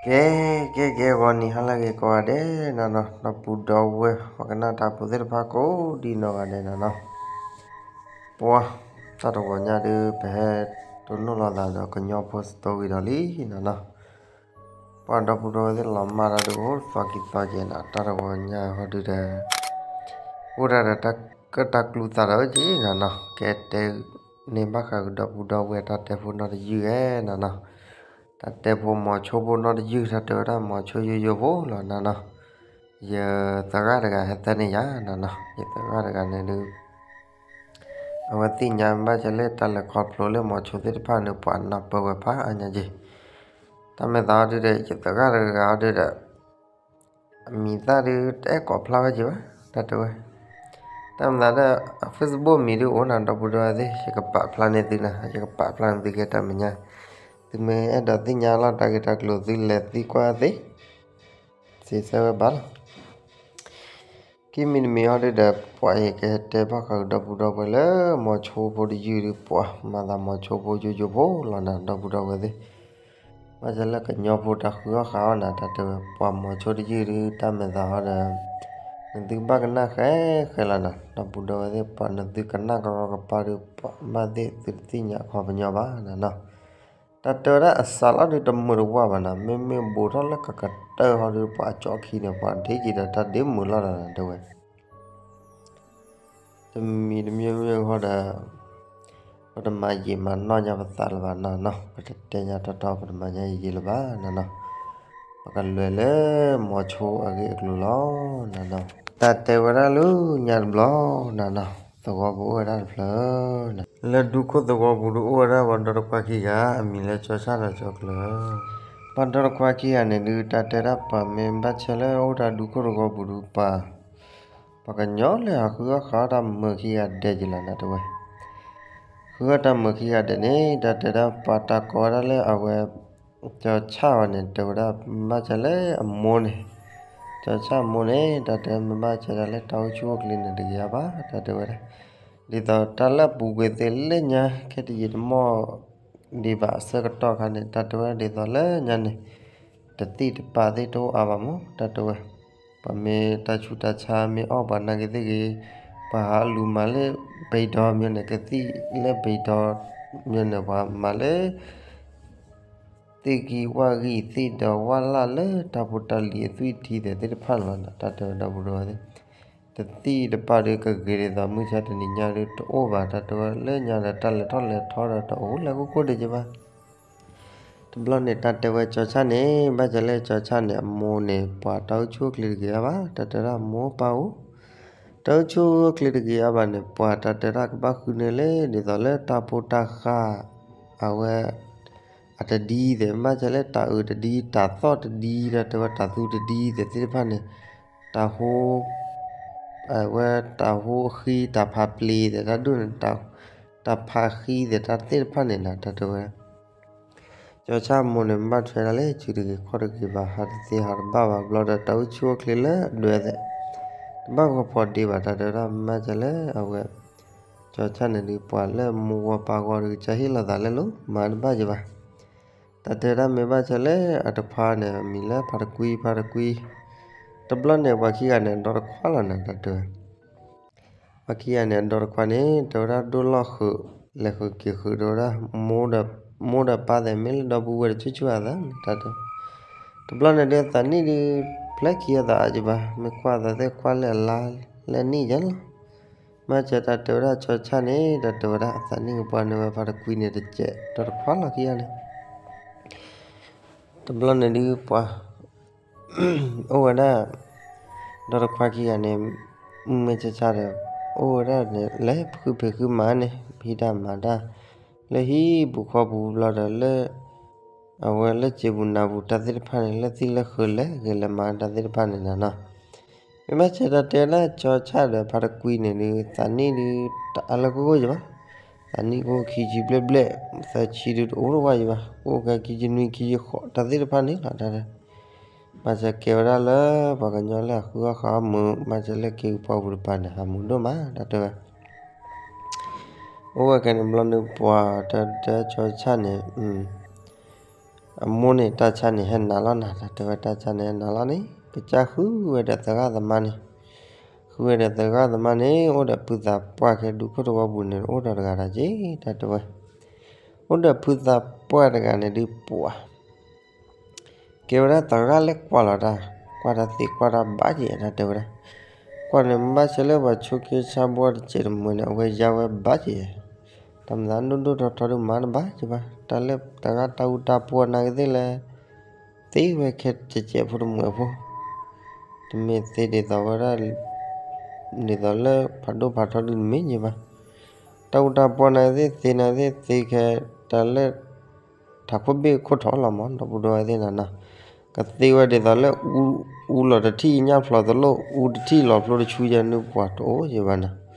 ကဲ ကဲ ကဲ ဂီၤနံၤဟါလၢအဂ့ၤကိးဂၤဒဲးနီၤနီၤ, ဒီပုၢ်ဒီဝဲၢ် ပှၤကနၣ်တၢ်ဖိသ့ၣ်တဖၣ်ကိးဒံနီၢ်ဂၤဒဲးနီၤနီၤ, ပှၤ တၢ်တဂီၤညါဒုး ပဟဲတိၢ်နီၣ်လိာ်သးဒီးကညီဖိ story ဒီးလံနီၤနီၤ, ပှၤဒီပုၢ်ဒီဝဲၢ်သ့ၣ်လီၤမၢ်တၢ်ဒုးအိၣ်သီခံသီကဲနီၤ, တၢ်တဂီၤညါဟီဒုးဒီး အိၣ်ဒၣ်ဒီးတၢ်ကၢၣ်တၢ်ကျူသးဒီးက့နီၤနီၤ, ကဲတဲန့ၢ်ဘၣ်ဃးကဒီပုၢ်ဒီဝဲၢ်တၢ်တဲဖိနီတယုၢ်ဂဲနီၤနီၤ, တၢ်တဲဖိမိၤဆိဖိနီတယုၢ် တၢ်တဲဝဲဒၣ်မိၤဆိယိယိဖိလီၤနီၤနီၤ, ယသရၣ်တဂၤဟဲတဲန့ၢ်ယၤနီၤနီၤ, ယသရၣ်တဂၤန့ၣ်ဒုး အဝဲသ့ၣ်ညါဘၣ်စၢၤလၢတၢ်လဲၤခီဖျိလၢမိၤဆိသ့ၣ်တဖၣ်န့ၣ် ပှၤနၢ်ပၢၢ်ဝဲဖးအါညါက့ၤ, တၢ်မဲာ်သးဟီဒုးဒီး ယသရၣ်တဂၤဟီဒုးဒီး အမံၤသၣ်ဒုးတအဲၣ်ကိးဖျါဝဲက့ၤဘၣ်, တၢ်တဲဝဲ တၢ်မၤသးဒီး Facebook မံၤဒုးအိၣ်နီၤ ဒီပုၢ်ဒီဝဲၢ်သ့ၣ်, ယကပာ်ဖျါန့ၢ်သုနီၤ, ယကပာ်ဖျါန့ၢ်သုကဲတၢ်မဲာ်ညါ, သုမ့ၢ်အဲၣ်ဒိးသ့ၣ်ညါလီၤတၢ်ဂ့ၢ်တၢ်ကျိၤသုလဲၤသံကွၢ်သ့, စံးဆၢဝဲဘၣ်လီၤ. ခံမံၤတမံၤဟီဒုးဒီး ပှၤအံၤကဟဲတဲဘၣ်ဃးကဒီပုၢ်ဒီဝဲၢ်လၢ မိၤဆိဖိတယုၢ်ဒုး ပှၤမၤသးမိၤဆိဖိယိယိဖိလီၤနီၤ ဒီပုၢ်ဒီဝဲၢ်သ့ၣ် ဘၣ်ဆၣ်လၢကညီဖိတၢ်ဃုအီၣ်ဃုအီနၤ တၢ်တဲဝဲ ပှၤမိၤဆိတယုၢ်ဒုး တၢ်မဲာ်သးဟီဒီး နသုဘၣ်ကနၣ်ဃဲဃဲလီၤနီၤ ဒီပုၢ်ဒီဝဲၢ်သ့ၣ် ပှၤနသုကနၣ်ကရီကပါဒုး ပှၤဘၣ်သ့ၣ်သုတသ့ၣ်ညါခီပညီဘၣ်နီၤနီၤ, တၢ်တဲဝဲဒၣ်အစးလီၤဒုးတမုာ်တဝၢ်ဘၣ်နီၤ မ့မ့ၢ်ဘူးထီၣ်လၢကကတၢၢ်ဟီဒုး ပှၤကၠီခံန့ၣ် ပှၤဒ့က့ၤဒီးတၢ်ဒ့မုာ်လီၤဒီးတဲဝဲ တမံၤတမံၤမ့ၢ်ဟီဒီး ပတမၤယံာ်မၤနီၢ်ညါပသးလၢၤဘၣ်နီၤနီၤ ပတတဲညါထီထီ ပတမၤညါယံာ်ယံာ်လၢၤဘၣ်နီၤနီၤ, ပကလဲၤလၢမိၤဆိအဂ့ၢ်အကျိၤလီၤနီၤနီၤ, တၢ်တဲဝဲဒၣ်လၢညါတဘျီနီၤနီၤ သဝီပူၤအိၣ်ဝဲဒၣ်တဖျၢၣ်နီၤ, လၢဒူခိၣ်သဝီပူၤဒုးအိၣ်ဝဲဒၣ်ပှၤဒီတခွါခံဂၤ အမံၤလၢကၠီဆၣ်ဒီးကၠီကျၢၤ, ပှၤဒီတခွါခံဂၤန့ၣ်ဒုး တၢ်တဲဒၣ်ပှၤမ့ၢ်ဘၣ်ဆၢလၢအိၣ်တၢ်ဒူခိၣ်သဝီပူၤဒုးပှၤ ပှၤကညီလၢအဃုအီၣ်ဃုအီတၢ်မုာ်ခံဂၤဒဲးက့ၤလီၤနီၤတဲဝဲ, ဃုအီၣ်တၢ်မုာ်ခံဂၤဒဲးန့ၣ် တၢ်တဲဒၣ်ပှၤတၢ်ကိးဝဲဒၣ်လၢအဝဲ ကၠီဆၣ်ဝဲန့ၣ် တဲဝဲဒၣ်မ့ၢ်ဘၣ်ဆၢလၢအမိၢ်န့ၣ်, ကၠီဆၣ်အမိၢ်န့ၣ် တၢ်တဲမ့ၢ်ဘၣ်ဆၢဒၣ်လၢတၢ်အိၣ်ဆူၣ်အိၣ်ချ့န့ၣ်တဂ့ၤအါဘၣ် တၢ်တဲဝဲဒၣ်, ဒ်သိးတၢ်လၢအပူၤကွံာ်သ့ၣ်လၢညါ ခဲတယံာ်တမီၢ်ဒံးဘၣ်အဆၢကတီၢ်ခါန့ၣ် တၢ်တဲဝဲဒၣ်ဒ်သိးလၢညါန့ၣ် တသံၣ်တပၢ်သ့ၣ်တအိၣ်အါဘၣ်မး တၢ်တဲဝဲ, ပှၤမ့ၢ်တၢ်ဆူးတၢ်ဆါမ့ၢ်အီၣ်ပှၤနာ်က့ၤသ့ၣ်ဂ့ၤ, ပှၤဟးလူၤမၤလၢပံၤဒီမ့ၢ်န့ၣ် ကသံၣ်လၢပံၤဒီမ့ၢ်န့ၣ် ပှၤမၤလၢ သ့ၣ်ဂံၢ်ဝၣ်ဂံၢ်သ့ၣ်ဒီးဝၣ်လၢ်လၢတၢ်ဖိတၢ်လံၤအသွံၣ်ထံသ့ၣ်တဖၣ်န့ၣ်လီၤ. တၢ်တဲဝဲဒီပုၢ်ဒီဝဲၢ်သ့ၣ်, တသံၣ်တပၢ်ဒီးကဂ့ၤဒ်သိးမုၢ်ဆါတနံၤညါဒီးတအိၣ်ဘၣ် တၢ်တဲဝဲလၢညါဒီးတၢ်လဲၤထီၣ်လဲၤထီဒီးတအိၣ်လၢခိၣ်ခိၣ်ဒံးကဘၣ်. တဘျီန့ၣ်တၢ်တဲဝဲကၠီဆၣ်န့ၣ် ဘၣ်ဆၢလၢကၠီဆၣ်န့ၣ် အမိၢ်န့ၣ် ပှၤတၢ်အိၣ်ဆူၣ်အိၣ်ချ့တဂ့ၤအါဘၣ် တၢ်တဲဒၣ်မိၢ်ပၢ်အိၣ် တၢ်အိၣ်ဆူၣ်အိၣ်ချ့တဂ့ၤအါဘၣ်န့ၣ် ပှၤတၢ်တဲဒၣ်ကဘၣ်ဃုန့ၢ်လၢ ဒ်သိးလၢတၢ်ဖိတၢ်ဃၢ် အဝဲ အတဒံသ့ၣ် ဘၣ်ဆၢလၢတၢ်အုးတဒံ တၢ်သီၣ်တဒံ တၢ်တဲဝဲတၢ်သူတဒံသ့ၣ်သ့ၣ်တဖၣ်န့ၣ် တၢ်ဟိ အဝဲတၢ်ဟိအဃံ တၢ်ဖးပျ့ၤသ့ၣ်တၢ်ဒိၣ်န့ၣ် တၢ်ဖးဃံသ့ၣ်တၢ်သ့ၣ်တဖၣ်န့ၣ်နီၤ တၢ်တဲဝဲ ကၠီဆၣ်မိၢ်န့ၣ် မ့ၢ်ဘၣ်ထွဲဒၣ်လၢစုတဂ့ၤခီၣ်တဂ့ၤဘၣ် ဟးတသ့ဟးတဘၣ်ဘၣ်ဘျီဒီး တၢ်အိၣ်ဆူၣ်အိၣ်ချ့လၢအဒွဲသ့ၣ် တဘၣ်ဂီၤဖီဒ့ဘၣ် တၢ်တဲဝဲဒၣ်မ့ၢ်ဘၣ်ဆၢလၢအဝဲ ကၠီဆၣ်န့ၣ်ဒုး ပှၤလၢအမိၢ်ဂီၤပၢ်ဂီၤဒီး ကစၢ်ဟ့ၣ်လီၤသးလၢလိၤ မၤတဘၣ်က့ၤဘၣ် တၢ်တဲဒၣ်မ့ၢ်ဘၣ်ဆၢလၢအတခွါန့ၣ် အမံၤလၢဖါတကွံ ဖါတကွံ တဘျီန့ၣ် ပှၤခံဂၤန့ၣ် အဒီတခွါလီၤနီၤ တၢ်တဲဝဲ ပှၤခံဂၤန့ၣ် အဒီတခွါန့ၣ် တဲဝဲဒၣ်ဒိၣ်လီၢ်ဃုာ် လဲၤဃုာ်က့ၤဃုာ် တဲဝဲဒၣ် မိၢ်ဒီးပၢ်သ့ၣ် မ့ၢ်လၢဒီပုၢ်ဝဲၢ်တဆူၣ်ဆူၣ်အသး တၢ်တဲ တဘျီန့ၣ်ဒုး သးနံၣ်ဒုး ဖျဲခံအသးအါကဘၣ် မ့ၢ်ကွၢ်သးသ့ၣ်ကွၢ်လၢအလါ လၢနံၣ်ယဲလီၤ မ့ၢ်စၢၤတၢ်တဲဝဲဒၣ်ကၠီဆၣ်န့ၣ် တၢ်တဲဝဲဒၣ် သးနံၣ်ကပှၢ်န့ၢ်ဝဲဖါတကွံန့ၣ်တစဲး ဒီတခွါလီၤခံဂၤန့ၣ် တဘျီန့ၣ်ဒုးပှၤ အိၣ်ဝဲဒၣ် ဒီတခွါခံဂၤန့ၣ် မုၢ်မ့ၢ်ဆါဆါဒီး အိၣ်ဝဲဒၣ်န့ၣ် လဲၤဃုဖံးဃုမၤန့ၣ် ဟံးတၢ်မၤတၢ် လၢဟံၣ်ပူၤဃီပူၤဘျီဒီးလၢ အဝဲလၢစံာ်ပူၤနၤပူၤ တၢ်သ့ၣ်တဖၣ်န့ၣ် လၢသံလၢဃုာ်လဲၤဂ့ၤလဲၤမၤတၢ်သ့ၣ်တဖၣ်န့ၣ်နီၤနီၤ မ့ၢ်ဘၣ်ဆၢတၢ်တဲလၢကၠီဆၣ်ဒီးဖါတကွံန့ၣ်ဒုး သးနံၣ်ဒုး တအါလၢကိၢ်ကိၢ်ယဘၣ် သးနံၣ်ကအိၣ်ခံဆံဘျဲၣ်ဘျဲၣ် သၢဆံဒုးတအိၣ်တဝၣ်ယဘၣ် ကအိၣ်ကဲခံဆံနွံခံဆံဃိး တၢ်သ့ၣ်တဖၣ်န့ၣ်လီၤ တၢ်တဲ မ့ၢ်စၢၤကဲဝဲဒၣ်လၢ ပှၤကညီလၢအဃုအီၣ်ဃုအီမုာ် မ့ၢ်စၢၤလၢက့ၤကပှၢ်ပူၤတပၤန့ၣ် ဟးမုာ်ဒိၣ်မး တၢ်တဲဝဲ အိၣ်ဝဲကဲန့ၣ်ဘျီန့ၣ် ပှၤတၢ်တဲကၠီဆၣ်န့ၣ် အမိၢ်န့ၣ် တၢ်ဆါန့ၣ်ဟဲနၤလီၤနၤ, တၢ်တဲဝဲတၢ်ဆါန့ၣ်ဟဲနၤလီၤန့ၣ် ကစၢ်ဃုဝဲဒီးသရၣ်သမါန့ၣ်, ဃုဝဲဒီးသရၣ်သမါန့ၣ် အိၣ်ဒီးဖုသးပှၢ်ခဲဒူခိၣ်သဝီပူၤန့ၣ် အိၣ်ဒီးတဂၤတၢ်က့ၤ တၢ်တဲဝဲ, အိၣ်ဒီးဖုသးပှၢ်တဂၤန့ၣ်ဒုးပှၤ ကဲဝဲဒၣ်သရၣ်လဲၤကွၢ်လီၤတၢ်, ကွၢ်တၢ်သ့ကွၢ်တၢ်ဘၣ်က့ၤ တၢ်တဲဝဲဒၣ်, ကွၢ်န့ၣ်ဘၣ်ဆၣ်လၢပှၤဆိးက့ဆါဘှီတစဲးတမှဲၤန့ၣ် အဝဲယါဝဲဘၣ်က့ၤ, တၢ်မၤသးဒိၣ်ဒိၣ်ထီထီဒုးမၤတဘၣ်က့ၤဘၣ်, တၢ်လၢသရၣ်တၢ်အူတၢ်ပှီၢ်နာ်က့ၤသ့ၣ်လဲၣ်, သ့ဝဲခဲတစဲးဖိတမှဲၤဖိ, တမ့ၢ်သ့ဒ်သိးဝဲဒၣ် ဒ်သိးလၢဖးဒိၣ်ဖးထီဒုးတမ့ၢ်က့ၤဘၣ်, တၢ်အူတၢ်ပှီၢ်နာ်က့ၤသ့ၣ်သ့နာ်က့ၤသ့ၣ်သ့ခဲ တၢ်လၢ ထးခိၣ်ဘ့ၣ်ခိၣ်ထီၣ်လီၤမး ဒီပုၢ်ဒီဝဲၢ်သ့ၣ်နၤနီၤ, ကသ့ဝဲဒ်သိးလၢ အူလီၤတထံၣ်ညၣ်ဖျိးသလိၣ် အူတထံၣ်လီၤဖျိတဆူယဲၢ်နုၢ်ပှၤတအိၣ်ယဲၢ်ဘၣ်နီၤ,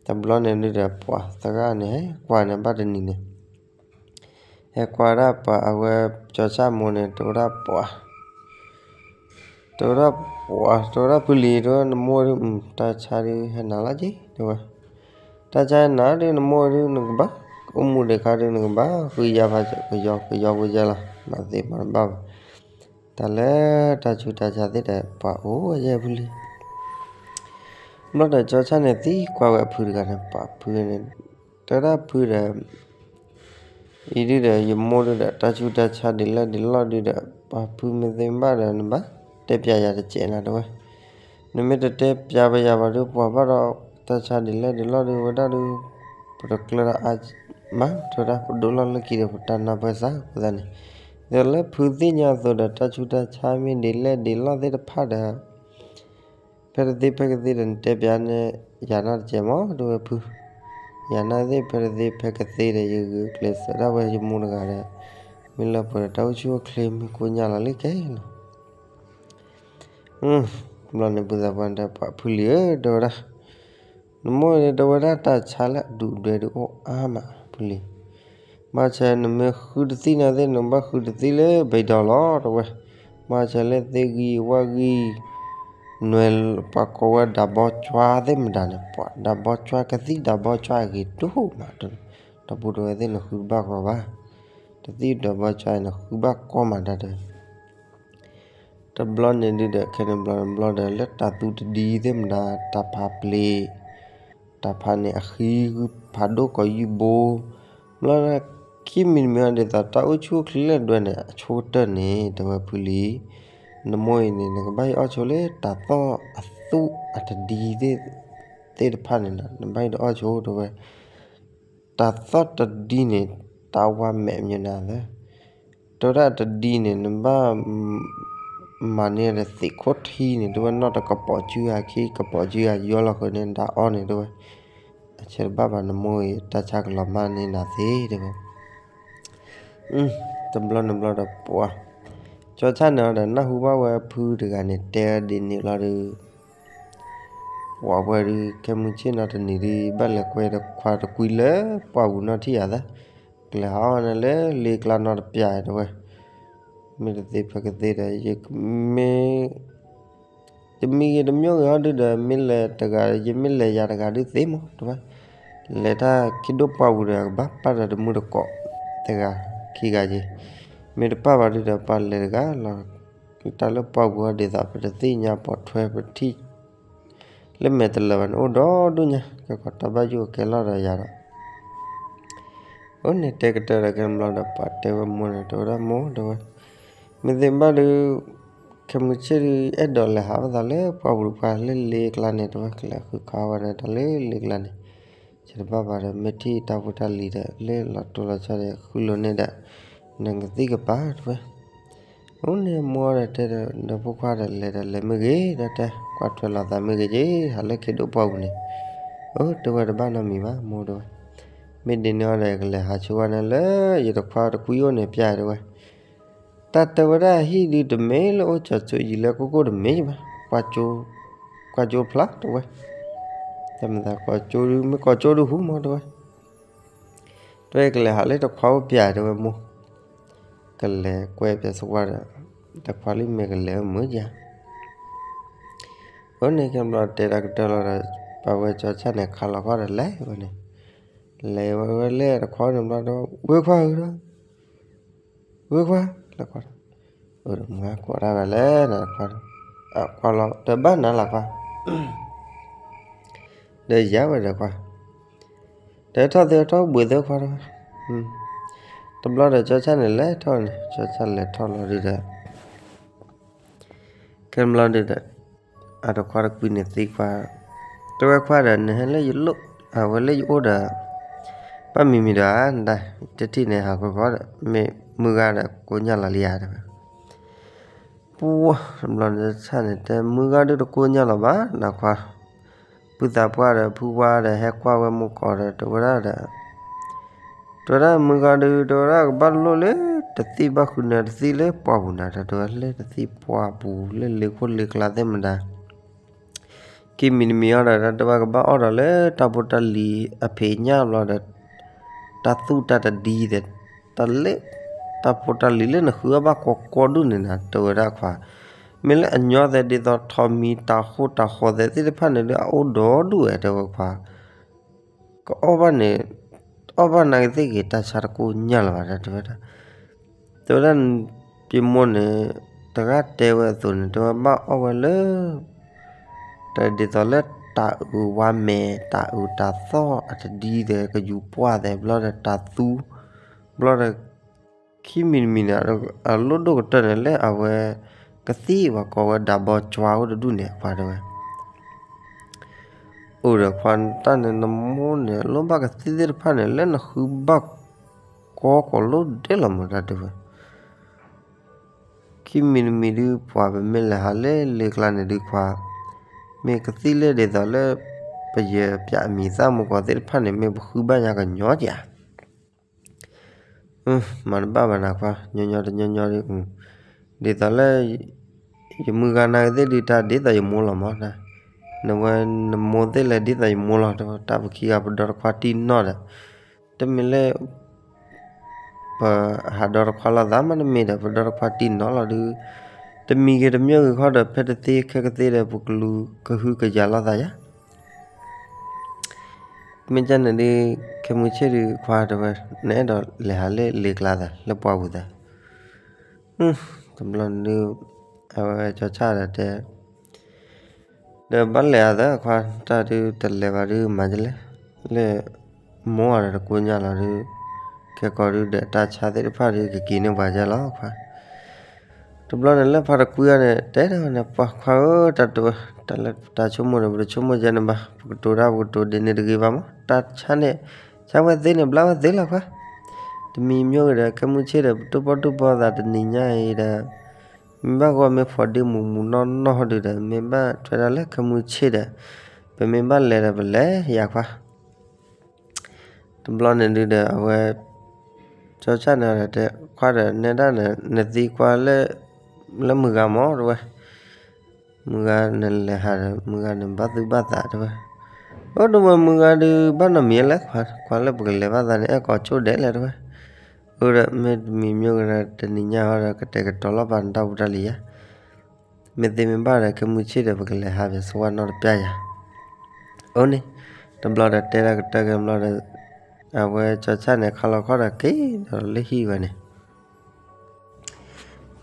တဘျီန့ၣ်ဒုးဒီးပှၤသရၣ်န့ၣ် ဟဲကွၢ်န့ၣ်ဘၣ်တနံၤန့ၣ် ဟဲကွၢ်ဒၣ်ပှၤအဝဲ ကၠီဆၣ်မိၢ်န့ၣ် တဲဝဲဒၣ်ပှၤ တဲဝဲဒၣ်ပှၤ တဲဝဲဒၣ်ဖုလံၤ တဲဝဲနမိၢ်ဒုး တၢ်ဆါဒုးဟဲနၤလီၤက့ၤ တဲဝဲ, တၢ်ဆါဟဲနၤဒုး နမိၢ်ဒုး နကဘၣ် အိၣ်မူဒံးခါဒုး နကဘၣ်ဃုယါဖး ကယီကယီဝဲယဲလီၤ မၤသ့မၤတဘၣ်ဘၣ်, တၢ်လၢတၢ်ဆူးတၢ်ဆါသ့ၣ်ဒီး ပှၤအိၣ်ဝဲယဲၢ်ဖုလံၤ ဘျီဒီးကၠီဆၣ်န့ၣ် သံကွၢ်ဝဲအဖုတဂၤန့ၣ် ပှၤဖုန့ၣ် တဲဝဲဒၣ်ဖုဒီး အံၤဒုးဒီး ယမိၢ်ဒုးဒီး တၢ်ဆူးတၢ်ဆါဒ်လဲၣ်ဒ်လဲၣ်ဒုးဒီး ပှၤဖုမ့ၢ်သ့ဘၣ်ဒီး နဘၣ်တဲပျးယၤတစဲးနီၤ တဲဝဲ, နမ့ၢ်တတဲပျးပယၤဘၣ်ဒုး ပှၤဘၣ်ဒီး တၢ်ဆါဒ်လဲၣ်ဒ်လဲၣ်ဒုးဝဲဒၣ်ဒုး ပတကျၢၤတၢ်အါမး တဲဝဲဒၣ် ပဒိးလီၢ်လၢခံဒီး ပတၢ်နၢ်ပၢၢ်စၢ်အဃိသတးန့ၣ်, ဒီးလၢဖုသ့ၣ်ညါအသိးဒီး တၢ်ဆူးတၢ်ဆါမ့ၢ်ဒ်လဲၣ်ဒ်လဲၣ်သ့ၣ်တဖၣ်ဒီး ဖဲတသ့ဖဲကသ့ဒီး နတဲပျးန့ၣ် ယၤနီတစဲးမး တဲဝဲဖု, ယၤနီၢ်သ့ၣ် ဖဲတသ့ဖဲကသ့ဒီး ယဂုာ်ကျဲးစၢးဒၣ်ဝဲယမိၢ်တဂၤဒီး မ့ၢ်လၢပှဲၤဒီးတၢ်အိၣ်ဆူၣ်အိၣ်ချ့ မ့ၢ်ကိညၢ်လီၤလံခဲလီၤ. ဘျီန့ၣ် ဖုသးပှၢ်န့ၣ်တဲ ပှၤဖုလံၤဧၢ တဲဝဲဒၣ်, နမိၢ်န့ၣ် တဲဝဲဒၣ်တၢ်ဆါလၢအဒူၣ်ဒွဲၣ်ဒုးအိၣ်အါမး ဖုလံၤ မၤဆၢနမ့ၢ်ဃုတသံၣ်နီၢ်သ့ၣ် နဘၣ်ဃုတသံၣ်လၢဘံဒီလီၤ တဲဝဲ, မၤဆၢလၢသ့ၣ်ဂံၢ်ဝၣ်ဂံၢ် နွဲၣ်ပှၤကိးဝဲဒၣ်ဘီကၠွါသ့ၣ်မတၤန့ၣ် ပှၤဒၣ်ဘီကၠွါ ကသံၣ်ဒၣ်ဘီကၠွါအဂ့ၤဒိၣ်မး, ဒီပုၢ်ဒီဝဲၢ်သ့ၣ် နဃုတဘၣ်ကီဘၣ်, တသံၣ်ဒၣ်ဘီကၠွါအံၤ နဃုဘၣ်ကီမးတၢ်တဲ တဘျီန့ၣ်ဒုးဒီး ခဲန့ၣ်ဘျီန့ၣ်ဘျီဒီး လၢတၢ်သူတဒံသ့ၣ်မတၤ တၢ်ဖးပျ့ၤ, တၢ်ဖးန့ၣ်အဃံ ဂုၢ်ဖးဒိၣ်ကိးယုၢ်ဘိ, ဘျီဒီး ခံမံၤတမံၤအီၤဒ်သိး တၢ်အိၣ်ဆူၣ်အိၣ်ချ့လၢဒွဲၣ်န့ၣ် အဆိကတၢၢ်န့ၣ် တဲဝဲဖုလံၤ, နမိၢ်အံၤန့ၣ် နကဘၣ်ဟံးအီၣ်ဆိလၢတၢ်သီၣ်အသူအတဒံသ့ၣ်တဖၣ်န့ၣ်ဒီး နဘၣ်ဟံးဒီးအီၣ်ဆိတဲဝဲ တၢ်သီၣ်တဒံန့ၣ် တၢ်ဝါမဲာ်မ့ၢ်နၤသၢ, တဲဝဲဒၣ်တဒံန့ၣ် နဘၣ်မၤန့ၢ်ဒီးသ့ၣ်ခိၣ်ထံန့ၣ် တဲဝဲ နီၢ်တကပိာ်စုဂၤခံ ကပိာ်စုဂၤယီလီၤဃုာ်န့ၣ် ဒၣ်အီၣ်န့ၣ် တဲဝဲ, အဆၢတဘၣ်ဘၣ် နမိၢ်အံၤ တၢ်ဆါကလီၤမၢ်န့ၢ်နၤသ့ တဲဝဲ တဘျီန့ၣ်ဘျီဒီးပှၤ ကၠီဆၣ်န့ၣ်ဒီး နၢ်ဟူဘၣ်ဝဲဖုတဂၤန့ၣ် တဲဒ်န့ၣ်လီၤဒီး ပှၤဝဲဒုး ခဲမုၢ်ဆ့ၣ်နီၤတနံၤဒုး ဘၣ်လဲၤကွဲတခွါတကွံလၢပှၢ်ပူၤနီၢ်ထံၣ်ယၤသၢ, ကလဲၤဟးအီၣ်န့ၣ်လၢလ့ကျါနီတပျၢ်တဲဝဲ, မ့ၢ်တသ့ဖဲကသ့ဒီး ယမ့ၢ် တမံၤဂ့ၤတမံၤဂ့ၤဟီဒုးဒီး မ့ၢ်လဲၤတဂၤ ယမ့ၢ်လဲၤယၤတဂၤဒုးသ့မး တဲဝဲ, လဲၤတၢ်ခံဒိၣ်ပှၢ်ပူၤဒီး ကဘၣ်ပာ်ဒီးတမုၢ်တကိး တဂၤခံဂၤက့ၤ, မ့ၢ်တပာ်ဘၣ်ဒုးဒီး ပာ်လဲၤတဂၤလီၤ, တၢ်လၢပှၢ်ပူၤဟီဒ်သိး ပတသ့ၣ်ညါပိာ်ထွဲပထံၣ် လၢမဲာ်တလၢာ်ဘၣ်န့ၣ် အိၣ်ဒီဒူၣ်ညါ ကဲကီးတၢ်ဘၣ်ယိၣ်ကဲလီၤဒီးယၤဒီး အိၣ်န့ၣ်တဲကတၢၢ်ဒီး ခဲန့ၣ်ဘျီဒီးပှၤတဲဝဲမိၢ်န့ၣ် တဲဝဲဒၣ်မိၢ် တဲဝဲ, မ့ၢ်သ့ၣ်ဘၣ်ဒုး ခဲမုၢ်ဆ့ၣ်ဒုး အဲၣ်ဒိးလဲၤဟးဘၣ်သးလၢပှၢ်ပူၤတပှၢ်လၢလ့ကျါန့ၣ် တဲဝဲ ကလဲၤဃုခးဝဲဒၣ်တၢ်လၢလ့ကျါန့ၣ်, ဆၢတဘၣ်ဘၣ်ဒီး မ့ၢ်ထံၣ်တၢ်ဖိတၢ်လံၤဒီး လၢလီၤတိၢ်လီၤဆီဒီး ဃုလိာ်န့ၢ်ဒီး နကသံၣ်ကပၤ တဲဝဲ အိၣ်န့ၣ်မိၢ်ဒီးတဲဒီး ဒီးဖိခွါဒီးလဲၤဒီးလဲၤမ့ၢ်ဂ့ၤဒီးတဲ ကွၢ်ထွဲလီၤသးမ့ၢ်ဂ့ၤက့ၤ ဟးလၢခံဒိၣ်ပှၢ်ပူၤန့ၣ်, အိၣ်တဲဝဲတဘၣ်နီတမံၤဘၣ်မိၢ်တဲဝဲ, မ့ၢ်ဒ်န့ၣ်အီၤဒီး ကလဲၤဟးဆိဝဲန့ၣ်လၢ ယတခွါတကွံအိၣ်န့ၣ်ပျဲတဲဝဲ, တၢ်တဲဝဲဒၣ်ဟံၣ်ဒုးတမ့ၢ်လၢအိၣ်ကၠီၤစိးယံၤလၢကိၢ်ကိၢ်တမ့ၢ်ဘၣ်, ကွၢ်ကၠိဖျါတဲဝဲ, တၢ်မၤသးကိးကၠိဒုး မ့ၢ်ကိးကၠိဒုးဟူမးတဲဝဲ တဲကလဲၤဟးလၢတခွါအိၣ်ပျဲတဲဝဲမိၢ်, ကလဲၤကွဲပျဲသဝါဒီး တခွါလံမ့ၢ်ကလဲၤဝဲမုာ်ယါ, အဃိန့ၣ်ခဲဘျီတဲတၢ်ကတၢၢ်လီၤဒီး ပာ်ဝဲကၠီဆၣ်န့ၣ် ခးလီၤခီၣ်ဒီးလဲၤဝဲန့ၣ်, လဲၤဝဲဝဲလၢတခွါန့ၣ်ဘျီဒီး ဝဲခွါဧၢဒီး ဝဲခွါ, လၢခွါ, မုၢ်ဂၤကိးတၢ်ဝဲလဲၣ်နခွါ, ခွါလီၤ တဘၣ်နၤလၢခွါ, ဒီးယၤဝဲဒီးခွါ, ဒီးထီၣ်သ့ထီၣ်ဘှံးသ့ခွါတဝဲ, တဘျီဒီးကၠီဆၣ်န့ၣ်လဲၤထီၣ်န့ၣ် ကၠီဆၣ်လဲၤထီၣ်လီၤဒုဒီး ခဲဘျီဒုဒီး အတခွါတကွံန့ၣ်သံခွါ, တဝဲခွါဒီး နဟဲလၢယလိၣ် အဝဲလၢယအိၣ်ဒီး ဘၣ်မံၤမံၤဒီး နတၢ်တထံၣ်န့ၣ် ဟးဂီၤဂီၤဒီး မ့ၢ်မုၢ်ဂၤဒီးကိညၢ်လီၤလံဧါတဝဲ, ပှၢ် တဘျီန့ၣ်ဆၣ်န့ၣ် တဲမုၢ်ဂၤဒုတကိညၢ်လီၤဘၣ် နခွါ, ဖုသးပှၢ်ဒီးဖုဝါဒီး ဟဲကွၢ်ဝဲမိၢ်ကီးဒီး တဝဲဒၣ်ဒီး တဝဲဒၣ်မုၢ်ဂၤဒု တဝဲဒၣ်ကဘၣ်လိၣ်လၢတသံၣ်ဘၣ်ဃုာ်န့ၣ် တသံၣ်လၢပှၢ်ပူၤနၤ တဝဲလၢတသံၣ်ပှၢ်ပူၤလၢလ့ခိၣ်လ့ကျါသ့ၣ်မတၤ, ခံမံၤတမံၤအံၤဒီး တဝဲကဘၣ်အီၣ်ဒီးလၢတၢ်ဖိတၢ်လံၤအဖံးညၣ်ဘျီဒီး တၢ်သူၣ်တၢ်တဒံဒီး တၢ်လၢ တၢ်ဖိတၢ်လံၤလၢနဃုအီၣ်ဘၣ်ကိးကိးဒူၣ်န့ၣ်နၤ တဝဲဒၣ်ခွါ, မ့ၢ်လၢအညီသဲးဒ်သိးထိးမံၤတၤဃိတၤဃီသဲးသ့ၣ်တဖၣ်န့ၣ်ဒု အအိၣ်ဒီဒူၣ်ဝဲ တဝဲခွါ ကအီၣ်ဘၣ်န့ၣ် အီၣ်ဘၣ်နာ်က့သ့ၣ်ဂ့ၤ တၢ်ဆါတကိညၢ်လၢၤဘၣ် တဝဲဒၣ်, တဝဲဒၣ် ပမိၢ်န့ၣ် တဂၤတဲဝဲအသိးန့ၣ် တဝဲဘၣ်အီၣ်ဝဲလၢ တဒ်သိးလၢတၤအုးဝါမဲာ် တၤအုးတၤသီၣ်အတဒံဒီး ကယူၤပှၢ်သဲးဘျီဒီးတၤသူ ဘျီဒီး ခံမံၤတမံၤန့ၣ် အလိၣ်ဒိၣ်ကတၢၢ်န့ၣ်လၢအဝဲ ကသံၣ်ပှၤကိးဝဲဒၣ်ဘီကၠွါအိၣ်တဒူၣ်န့ၣ် အခွါတဝဲ အိၣ်ဒီးခွါတၢ်န့ၣ် နမိၢ်န့ၣ် လိၣ်ဘၣ်ကသံၣ်သ့ၣ်တဖၣ်န့ၣ် လၢနဃုဘၣ်ကိးကိးလိၣ်ဒဲးလီၤမး တၢ်တဝဲ ခံမံၤတမံၤဒု ပှၤပမ့ၢ်လဲၤဟးလၢလ့ကျါန့ၣ်ဒုခွါ, မ့ၢ်ကသံၣ်လၢဒ်သိးလၢ ပယဲၢ်ပၠးအမံၤသၣ်မူကီးသ့ၣ်တဖၣ်န့ၣ် မ့ၢ်ပဃုဘၣ်ညါကညီကဧါ မၤတဘၣ်ဘၣ်နၤခွါ, ညီညီတညီညီဒု, ဒ်သိးလၢ ယမုၢ်ဂၤနာ်က့သ့ၣ်ဒု တၢ်ဒ်သိးယမိၢ်လီၤမး, နဝဲနမိၢ်သ့ၣ်လဲၤဒ်သိးယမိၢ်လီၤ, တၢ်ပခံဂၤပဒီတခွါတံၢ်နီၢ်ဒီး, တမ့ၢ်လၢ ပဟးဒီတခွါလိာ်သးမး တမ့ၢ်ဒီး ပဒီတခွါတံၢ်နီၢ်လီၤဒု, တမံၤဂ့ၤတမ့ၢ်ဂ့ၤခီဒီး ဖဲတသ့ခဲကသ့ဒီး ပကလူၤကဟုကယာ်လိာ်သးယါ မ့ၢ်ကန့ၣ်ဒုး ခဲမုၢ်ဆ့ၣ်ဒုး ခွါတဝဲ နအဲၣ်ဒိးလဲၤဟးလၢလ့ကျါသး လၢပှၢ်ပူၤသး, တဘျီန့ၣ်ဒုး အဝဲကၠီဆၣ်ဒီးတဲ ဒီးဘၣ်လဲၤအသးခွါ တၢ်ဒုးတလဲၤဘၣ်ဒုးမၤဒ်လဲၣ်, လၢမိၢ်အီၤဒီးတကိညၢ်လီၤဒုး, ခဲကီးဒုးဒီးတၢ်ဆါသ့ၣ်တဖၣ်ဒုး ကက့ၤန့ၢ်ပှၤကဲလီၤခွါ တဘျီန့ၣ်လၢဖါတကွံအီၤန့ၣ် တဲဒၣ်ဝဲန့ၣ် ပှၤခွါဧၢ တၢ်တဝဲ တၢ်လၢတၢ်ဆိကမိၣ်ဒီး ပတဆိကမိၣ်ကဲန့ၣ်ဘၣ်, ပကတိၤတၢ်ပကတိၤဒ်န့ၣ်တဂ့ၤဘၣ်မး, တၢ်ဆါန့ၣ် ဆါဝဲသ့န့ၣ် ဘျါဝဲသ့လီၤခွါ, တမံၤမ့ၢ်ဂ့ၤဒီး ခဲမုၢ်ဆ့ၣ်ဒီး ပတူၢ်ဘီၣ်တူၢ်ဘီၣ်သးတနံၤညါအံၤဒီး မ့ၢ်ဘၣ်ဂီၢ်မ့ၢ်ဖိးဒ့မုၢ်မုၢ်နီၢ်နီၢ်ဒုးဒီး မ့ၢ်ဘၣ်ထွဲဒၣ်လၢခဲမုၢ်ဆ့ၣ်ဒီး ပမ့ၢ်ဘၣ်လဲၤဒီးပလဲၤယၤခွါ တဘျီန့ၣ်ဒုးဒီး အဝဲ ကၠီဆၣ်န့ၣ်ဒီးတဲ ခွါဒီးနဲဒၣ်ဒီး နသံကွၢ်လၢ လၢမုၢ်ဂၤမးတဝဲ, မုၢ်ဂၤနလဲၤဟးဒီး မုၢ်ဂၤန့ၣ်ဘၣ်သူၣ်ဘၣ်သးတဝဲ, အိၣ်တဝဲမုၢ်ဂၤဒုး ဘၣ်နီတမံၤလဲၣ်ခွါ, ကွၢ်လၢပကလဲၤဘၣ်သးန့ၣ် အဲၣ်ကီးဆိၣ်ဒဲးလဲၣ်တဝဲ, အိၣ်ဒီးမ့ၢ်တမံၤမ့ၢ်ဂ့ၤဒီး တနံၤညါဟီဒီး ကတဲာ်ကတီၤလီၤပာ်နတၢ်ဖိတၢ်လံၤယါ မ့ၢ်သ့မ့ၢ်ဘၣ်ဒီး ခဲမုၢ်ဆ့ၣ်ဒီး ပကလဲၤဟးဖဲစဝါနီတပျၢ်ယၤ, အိၣ်န့ၣ်, တဘျီဒီးတဲဒၣ်ကတၢၢ်ကဲဘျီဒီး အဝဲကၠီဆၣ်န့ၣ် ခါလီၤခီဒီးက့ၤဒီးလၢဟံၣ်ဝဲန့ၣ်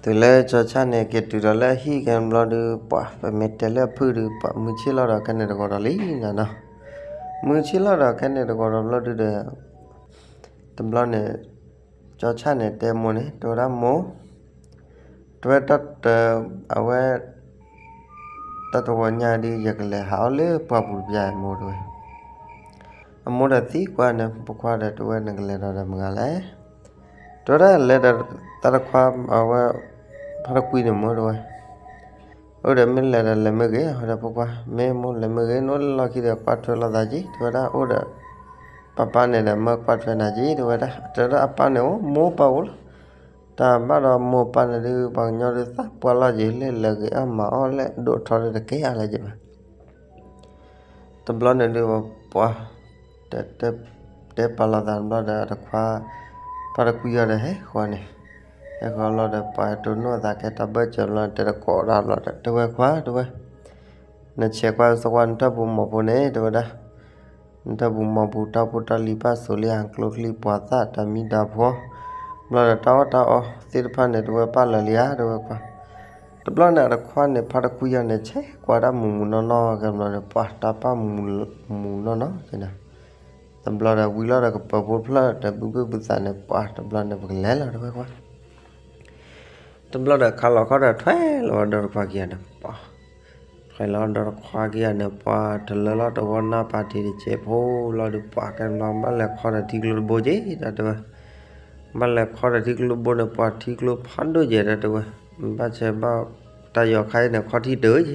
တုၤလၢကၠီဆၣ်န့ၣ် က့ၤတုၤဒီးလၢဟံၣ်ကဲဘျီဒုး ပှၤ ပမ့ၢ်တဲလၢအဖုၣ်ဒုး ပှၤမုၢ်ဆ့ၣ်လီၤဒီးခဲန့ၣ်တဂီၤဒီးလံနၤနီၤ, မုၢ်ဆ့ၣ်လီၤဒီးခဲန့ၣ်တဂီၤဒီးဘျီဒုးဒီး တဘျီန့ၣ် ကၠီဆၣ်န့ၣ်တဲမိၢ်န့ၣ် တဲဝဲဒၣ်မိၢ် တဝဲတၢ်တ အဝဲ တၢ်တဝီညါဒုး ယကလဲၤဟးအီၣ်လၢပှၢ်ပူၤတပျၢ်မိၢ်တဝဲ, အမိၢ်ဒီးသံကွၢ်န့ၣ် ဖိခွါဒီးတဝဲ နကလဲၤဒီးဒီးမုၢ်ဂၤလဲၣ်, တဝဲဒၣ်လဲၤဒီးတၢ်တခွါ အဝဲ ဖါတကွံန့ၣ်မိၢ်တဝဲ အိၣ်ဒီးမ့ၢ်လဲၤဒီးလဲၤမ့ၢ်ဂ့ၤ ဟီဒီးဖိခွါ မ့ၢ်မိၢ်လဲၤမ့ၢ်ဂ့ၤ နအိၣ်လၢလီၢ်ခံဒီးကွၢ်ထွဲလိာ်သးက့ၤ တဝဲဒၣ်အိၣ်ဒီး ပၢ်ပၢ်န့ၣ်ဒီးမၢကွၢ်ထွဲနၤက့ၤ တဝဲဒၣ် တဲဒၣ်အပၢ်န့ၣ်အိၣ် မိၢ်ပၢ်အိၣ်လီၤ, တၢ်ဘၣ်ဒီးမိၢ်ပၢ်န့ၣ်ဒုး ပှၤကညီဒုးသးပှၢ်လီၤက့ၤ လၢလဲၤဂ့ၤအီၣ်မၤအီၣ်လၢဒိၣ်ထီဒုးတကဲအါလဲၣ်က့ၤဘၣ် တဘျီန့ၣ်ဒုးပှၤ တဲပာ်လီၤသးတဘျီဒီးတခွါ ဖါတကွံအီၤဒီးဟဲဃီန့ၣ်, ဟဲဃီလီၤဒီးပှၤတိၢ်နီၣ်သးကဲတၢ်ဘၢၣ်စၢၤဘျီ တဲတကိးတၢ်ဘျီဒီး တဝဲခွါတဝဲ နဆဲးကွၢ်စကွၢ်နထၢၣ်ပူၤမီၤပူၤန့ၣ် တဝဲဒၣ် နထၢၣ်ပူၤမီၤပူၤ တၢ်ဖိတၢ်လံၤဘၣ်စိၤလံ အကျိချံပှၤသၣ်တၢ်မံၤတၢ်ဖှီၣ်, ဘျီဒီးတၢ်အီၣ်တၢ်အီသ့ၣ်တဖၣ်န့ၣ် တဲဝဲပာ်လၢာ်လံဧါ တဲဝဲခွါ. တဘျီန့ၣ် အတခွါန့ၣ် ဖါတကွံယၤန့ၣ် ဆဲးကွၢ်တၢ်မူးမူးနီၢ်နီၢ် ကဲဘျီဒီး ပှၤတၢ်ပာ်မူးမူးနီၢ်နီၢ်ကဲန့ၣ်, တဘျီဒီးဝံၤလီၤဒီးကပၢၤဖိတဖျၢၣ်ဒီး ဘုဘ့ၣ်ဘုသးန့ၣ် ပှၤတဘျီန့ၣ် ပကလဲၤလီၤ တဲဝဲခွါ. တဘျီဒီးခးလီၤခီဒီး ထွဲလီၤဝဲဒီတခွါခံဂၤန့ၣ် ပှၤ ထွဲလီၤဒီတခွါခံဂၤန့ၣ် ပှၤတလၢလီၤတဝီနၢ်ပာ်တ့ၢ်တစဲးဖိလီၤဒီး ပှၤကဲဘျီ ဘၣ်လဲၤခီဒီးထံကျိတဘိက့ၤ တၢ်တဲဝဲ. ဘၣ်လဲၤခီဒီးထံကျိတဘိန့ၣ် ပှၤထံကျိဖးဒိၣ်ကဲၤ တၢ်တဲဝဲ. ဘၣ်ဆၢဘၣ်တၢ်ယီၤခါအံၤန့ၣ် ခီထံတၢၢ်က့ၤ.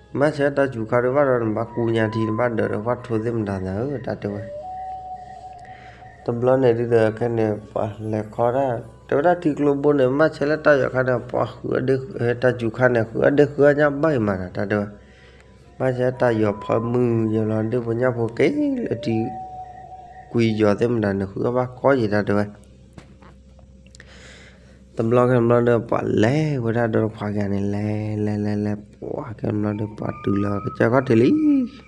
ဘၣ်ဆၢတၢ်စူၤခါဒုးဘၣ်ဒီး နဘၣ်ကူညါထံ နဘၣ်ဒၢးဒီး ပှၤထိသ့ၣ်မတၤသးဧၢ တၢ်တဲဝဲ. တဘျီန့ၣ်ဒုးဒီးခဲန့ၣ် ပှၤလဲၤခီတၢ် တဲဝဲဒၣ်ထံကျိဘိန့ၣ် ဘၣ်ဆၢလၢတၢ်ယီၤခါန့ၣ် ပှၤဃုအဒ့ တၢ်စူၤခါန့ၣ် ဃုအဒ့ဃုအညၣ်ဘၣ်အံၤမးနီၤ တၢ်တဲဝဲ. ဘၣ်ဆၢတၢ်ယီၤဖၢမုၢ်ယဲလီၤ ဒ့ၣ်ဖိညၣ်ဖိက့ၤလၢထံ ကွံာ်ယီၤသ့ၣ်မတၤန့ၣ် ဃုအဘၣ်ကီယဲ တၢ်တဲဝဲ. တဘျီခဲဘျီဒီး ပှၤလဲၤဝဲဒၣ်ဒီတခွါခံဂၤန့ၣ် လဲၤလဲၤလဲၤလဲၤ ပှၤခဲဘျီဒီး ပှၤတုၤလီၤကစၢၢ်ခီၣ်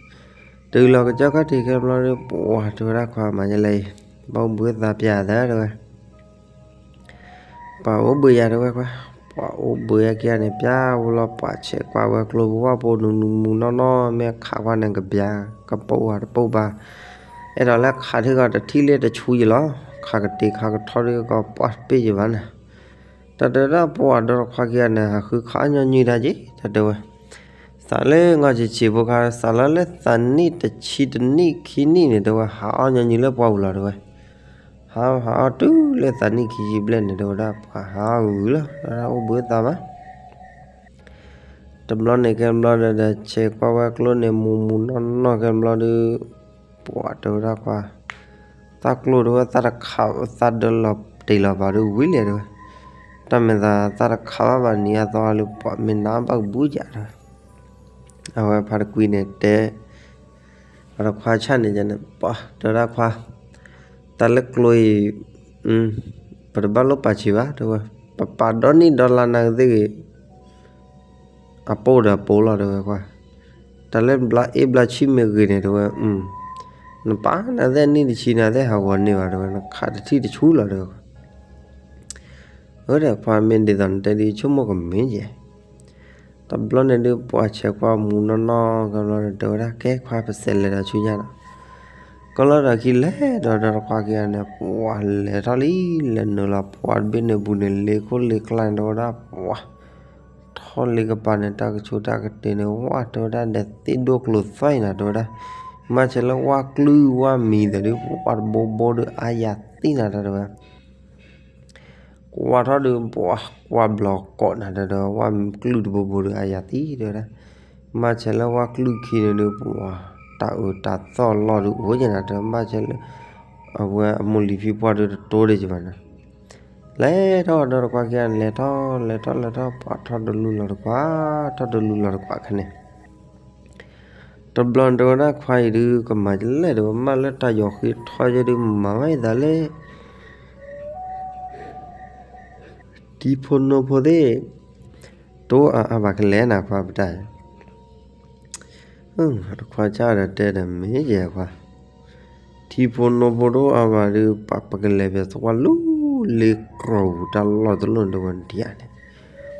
ထံးလံ. တုၤလီၤကစၢၢ်ခီၣ်ထံးခဲဘျီဒီး ပှၤတဲဝဲဒၣ်ခွါမၤယလဲၤအံၤ ဘၣ်အိၣ်ဘှံးသးပျၢ်သၢ တဲဝဲ. ပှၤအိၣ်ဘှံးယၤ တဲဝဲခွါ. ပှၤအိၣ်ဘှံးအခံဂၤန့ၣ် ပျၢ်ဝဲလီၤ ပှၤဆဲးကွၢ်ဝဲကျိဖိဝၣ်ဖိ နူနူမူနီၢ်နီၢ် မ့ၢ်ခးကွၢ်န့ၣ် ကပျၢ် ကပိာ်ဝဲတပိာ်ဘၣ်. အဲၣ်ဒိးလၢခးထံကီးတထံၣ်လၢတဆူယလီၤ. ခးကတ့ခးကထီၣ်ဒုးကီး ပှၤတပ့ၢ်ယဘၣ်န့ၣ်. တၢ်တဲဝဲဒၣ်ပှၤဒီတခွါခံဂၤန့ၣ် ဟးဃုခးညီနုၢ်တၢ်က့ၤ တၢ်တဲဝဲ. သးလၢငီၢ်ဆံးဆံးဖိခါ သးလီလၢသးနံၣ်တဆံတနံၣ်ခံနံၣ်န့ၣ် တဲဝဲ ဟးအီၣ်ညီနုၢ်လၢပှၢ်ပူၤလီၤ တဲဝဲ. ဟးအီၣ် ဟးအီၣ်တုၤလၢသးနံၣ်ခံဆံဘျဲၣ်န့ၣ် တဲဝဲဒၣ် ပှၤဟးအီၣ်ဂုၤလီၤ တဲဝဲဒၣ် အိၣ်ဘှံးသးဘၣ်. တဘျီန့ၣ်ခဲဘျီဒီး ဆဲးကွၢ်ဝဲကျိန့ၣ် မူမူနီၢ်နီၢ်ခဲဘျီဒီး ပှၤတဲဝဲဒၣ်ခွါ, သၣ်ကျိတဲဝဲ သၣ်တခး သၣ်ဒၢလီၤတ့ၢ်လီၤဘၣ်ဒီးဝံၤလဲၣ်တဲဝဲ, တၢ်မ့ၢ်သးသၣ်တခးဘၣ်ဘၣ်နံၤအသီလၢပှၤမ့ၢ်နါဘၣ်ကဘူၣ်ယၤတဲဝဲ. အဝဲဖါတကွံန့ၣ်တဲ အတခွါဆၣ်န့ၣ်န့ၣ် ပှၤတဲဝဲဒၣ်ခွါ, တၢ်လၢကျိအံၤ ပတဘၣ်လိၣ်ပာ်ဆံးဘၣ်တဲဝဲ, ပပာ်ဒီနံၣ်ဒီလါနာ်က့သ့ၣ်ဂ့ၤ အပိၢ်ဒီးအပိၢ်လီၤတဲဝဲခွါ, တၢ်လၢဘျါအ့ၣ်ဘျါဆံၣ်မ့ၢ်ဂ့ၤန့ၣ်တဲဝဲ, နပာ်နသ့ၣ်နံၣ်တဆံနသ့ၣ်ဟးဂီၤန့ၢ်ဘၣ်တဲဝဲ, နခးတထံၣ်တဆူလီၤတဲဝဲခွါ. အၢ ဒီးခွါမ့ၢ်ဒ်သိးနတဲဒ်ဆိကမိၣ်ကမ့ၢ်ယဲၢ်. တဘျီန့ၣ်ဒုး ပှၤဆဲးကွၢ်မူနီၢ်နီၢ်ကဘျီဒီး တဲဝဲဒၣ် ကဲခွါ ပစဲးလဲၤဒီးဆူညါဒီး, ကလီဒီးခံလဲၤဒီး ဒီးတခွါခံဂၤန့ၣ် ပှၤလဲၤထီၣ်လံ လဲၤနုာ်လီၤပှၤတဘ့ၣ်န့ၣ်ပူၤန့ၣ် လ့ခိၣ်လ့ကျါန့ၣ် တဲဝဲဒၣ် ပှၤ ထီၣ်လ့ကပၤန့ၣ် တၢ်ကဆိတၢ်ကတ့ၤန့ၣ် ဝဲတဲဝဲဒၣ်ဒီးသ့ၣ်ဒိၣ်ကျိၤသွဲၣ်အံၤနၤတဲဝဲဒၣ်, မၤဆဲးလၢဝၣ်ကျုၢ်ဝၣ်မံၤသးဒုး ပှၤတဘိဘိဒီးအါယၤသံနၤတၢ်တဲဝဲ ကွၢ်ထီၣ်ဒုး ပှၤကွၢ်ဘျီကိးနၤဒီး ဝၣ်ကျုၢ်တဘိဘိဒီးအါယၤသံတဲဝဲဒၣ်, မၤဆဲးလၢဝၣ်ကျုၢ်ခံန့ၣ်ဒုး ပှၤ တၢ်အုးတၢ်သီၣ်လီၢ်ဒုးအိၣ်က့ၤနၤဒီး မၤဆဲးလၢ အဝဲအမိၢ်လံၤဖံပှၢ်ဒုးတတိၤဒံးက့ၤဘၣ်နၤ. လဲၤထီၣ်ဒီးတခွါခံဂၤန့ၣ် လဲၤထီၣ်လဲၤထီၣ်လဲၤထီၣ် ပှၤထီၣ်တလူလီၤတကွၢ် ထီၣ်တလူလီၤတကွၢ်ခဲန့ၣ် တဘျီန့ၣ်တဲဝဲဒၣ်ခွါအံၤဒုး ကမၤယလဲၣ်တဲဝဲ မ့ၢ်လၢတၢ်ယီၤဃ့ထီၣ်ယဲဒုး မၤဝဲအသးလၢ ထံဖိနိဖိသ့ၣ် တအိၣ်အါအါဘၣ်ကလဲၤနၤခွါပတၢ်, တခွါဆၣ်ဒီးတဲဒီး မ့ၢ်ယဲၢ်ခွါ, ထံဖိနိဖိတအိၣ်အါဘၣ်ဒုး ပကလဲၤဖဲသဝီလၢလ့ကျီၢ်ပူၤတၢ်လီၢ်တလီၢ်န့ၣ်တဲဝဲဒ်အံၤန့ၣ်,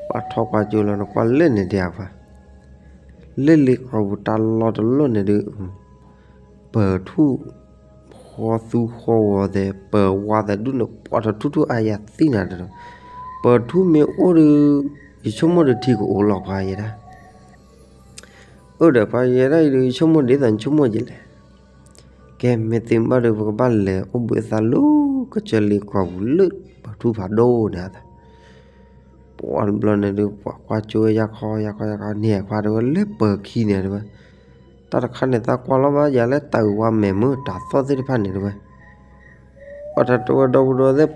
ပှၤထီၣ်ကွၢ်ကၠိလီၤ နကွၢ်လၢန့ၣ်ဒံးဧါခွါ, လၢလ့ကျီၢ်ပူၤတၢ်လီၢ်တလီၢ်န့ၣ်ဒုး ပၢၤထူၣ် ဃီသူဃီဂီၤသဲး ပၢၤဝါသဲးဒူၣ်န့ၣ် ပှၤတထူၣ်ထူၣ်အါယၤသံနၤဒီး, ပၢၤထူၣ်မ့ၢ်အိၣ်ဒီး ယဆိကမိၣ်ဒီးထံကအိၣ်လီၤခွါယဲဒၣ်. အၢ ဒီးခွါယဲဒၣ်အံၤဒီး ယဆိကမိၣ်ဒ်သိးနဆိကမိၣ်ယဲလဲၣ်. ကဲ မ့ၢ်သ့မ့ၢ်ဘၣ်ဒီး ပကဘၣ်လဲၤအိၣ်ဘှံးအသးလၢကစၢၢ်လ့ကျီၢ်ပူၤလၢပၢၤထူၣ်ဖးဒိၣ်န့ၣ်အသး ပှၤတဘျီန့ၣ်ဒုး ပှၤကွၢ်ကၠိဝဲ ယၤခီယၤခီယၤခီန့ၣ် ခွါတဲဝဲလၢပၢၤခံန့ၣ်တဲဝဲ, တၢ်တခါန့ၣ် သးကွၢ်လီၤဘၣ်ယၤလၢတၢ်အုးဝါမဲာ်မ့ၢ်တၢ်သီၣ်သ့ၣ်တဖၣ်န့ၣ်တဲဝဲ, ပှၤတၢ်တဲဝဲဒီပုၢ်ဒီဝဲၢ်သ့ၣ်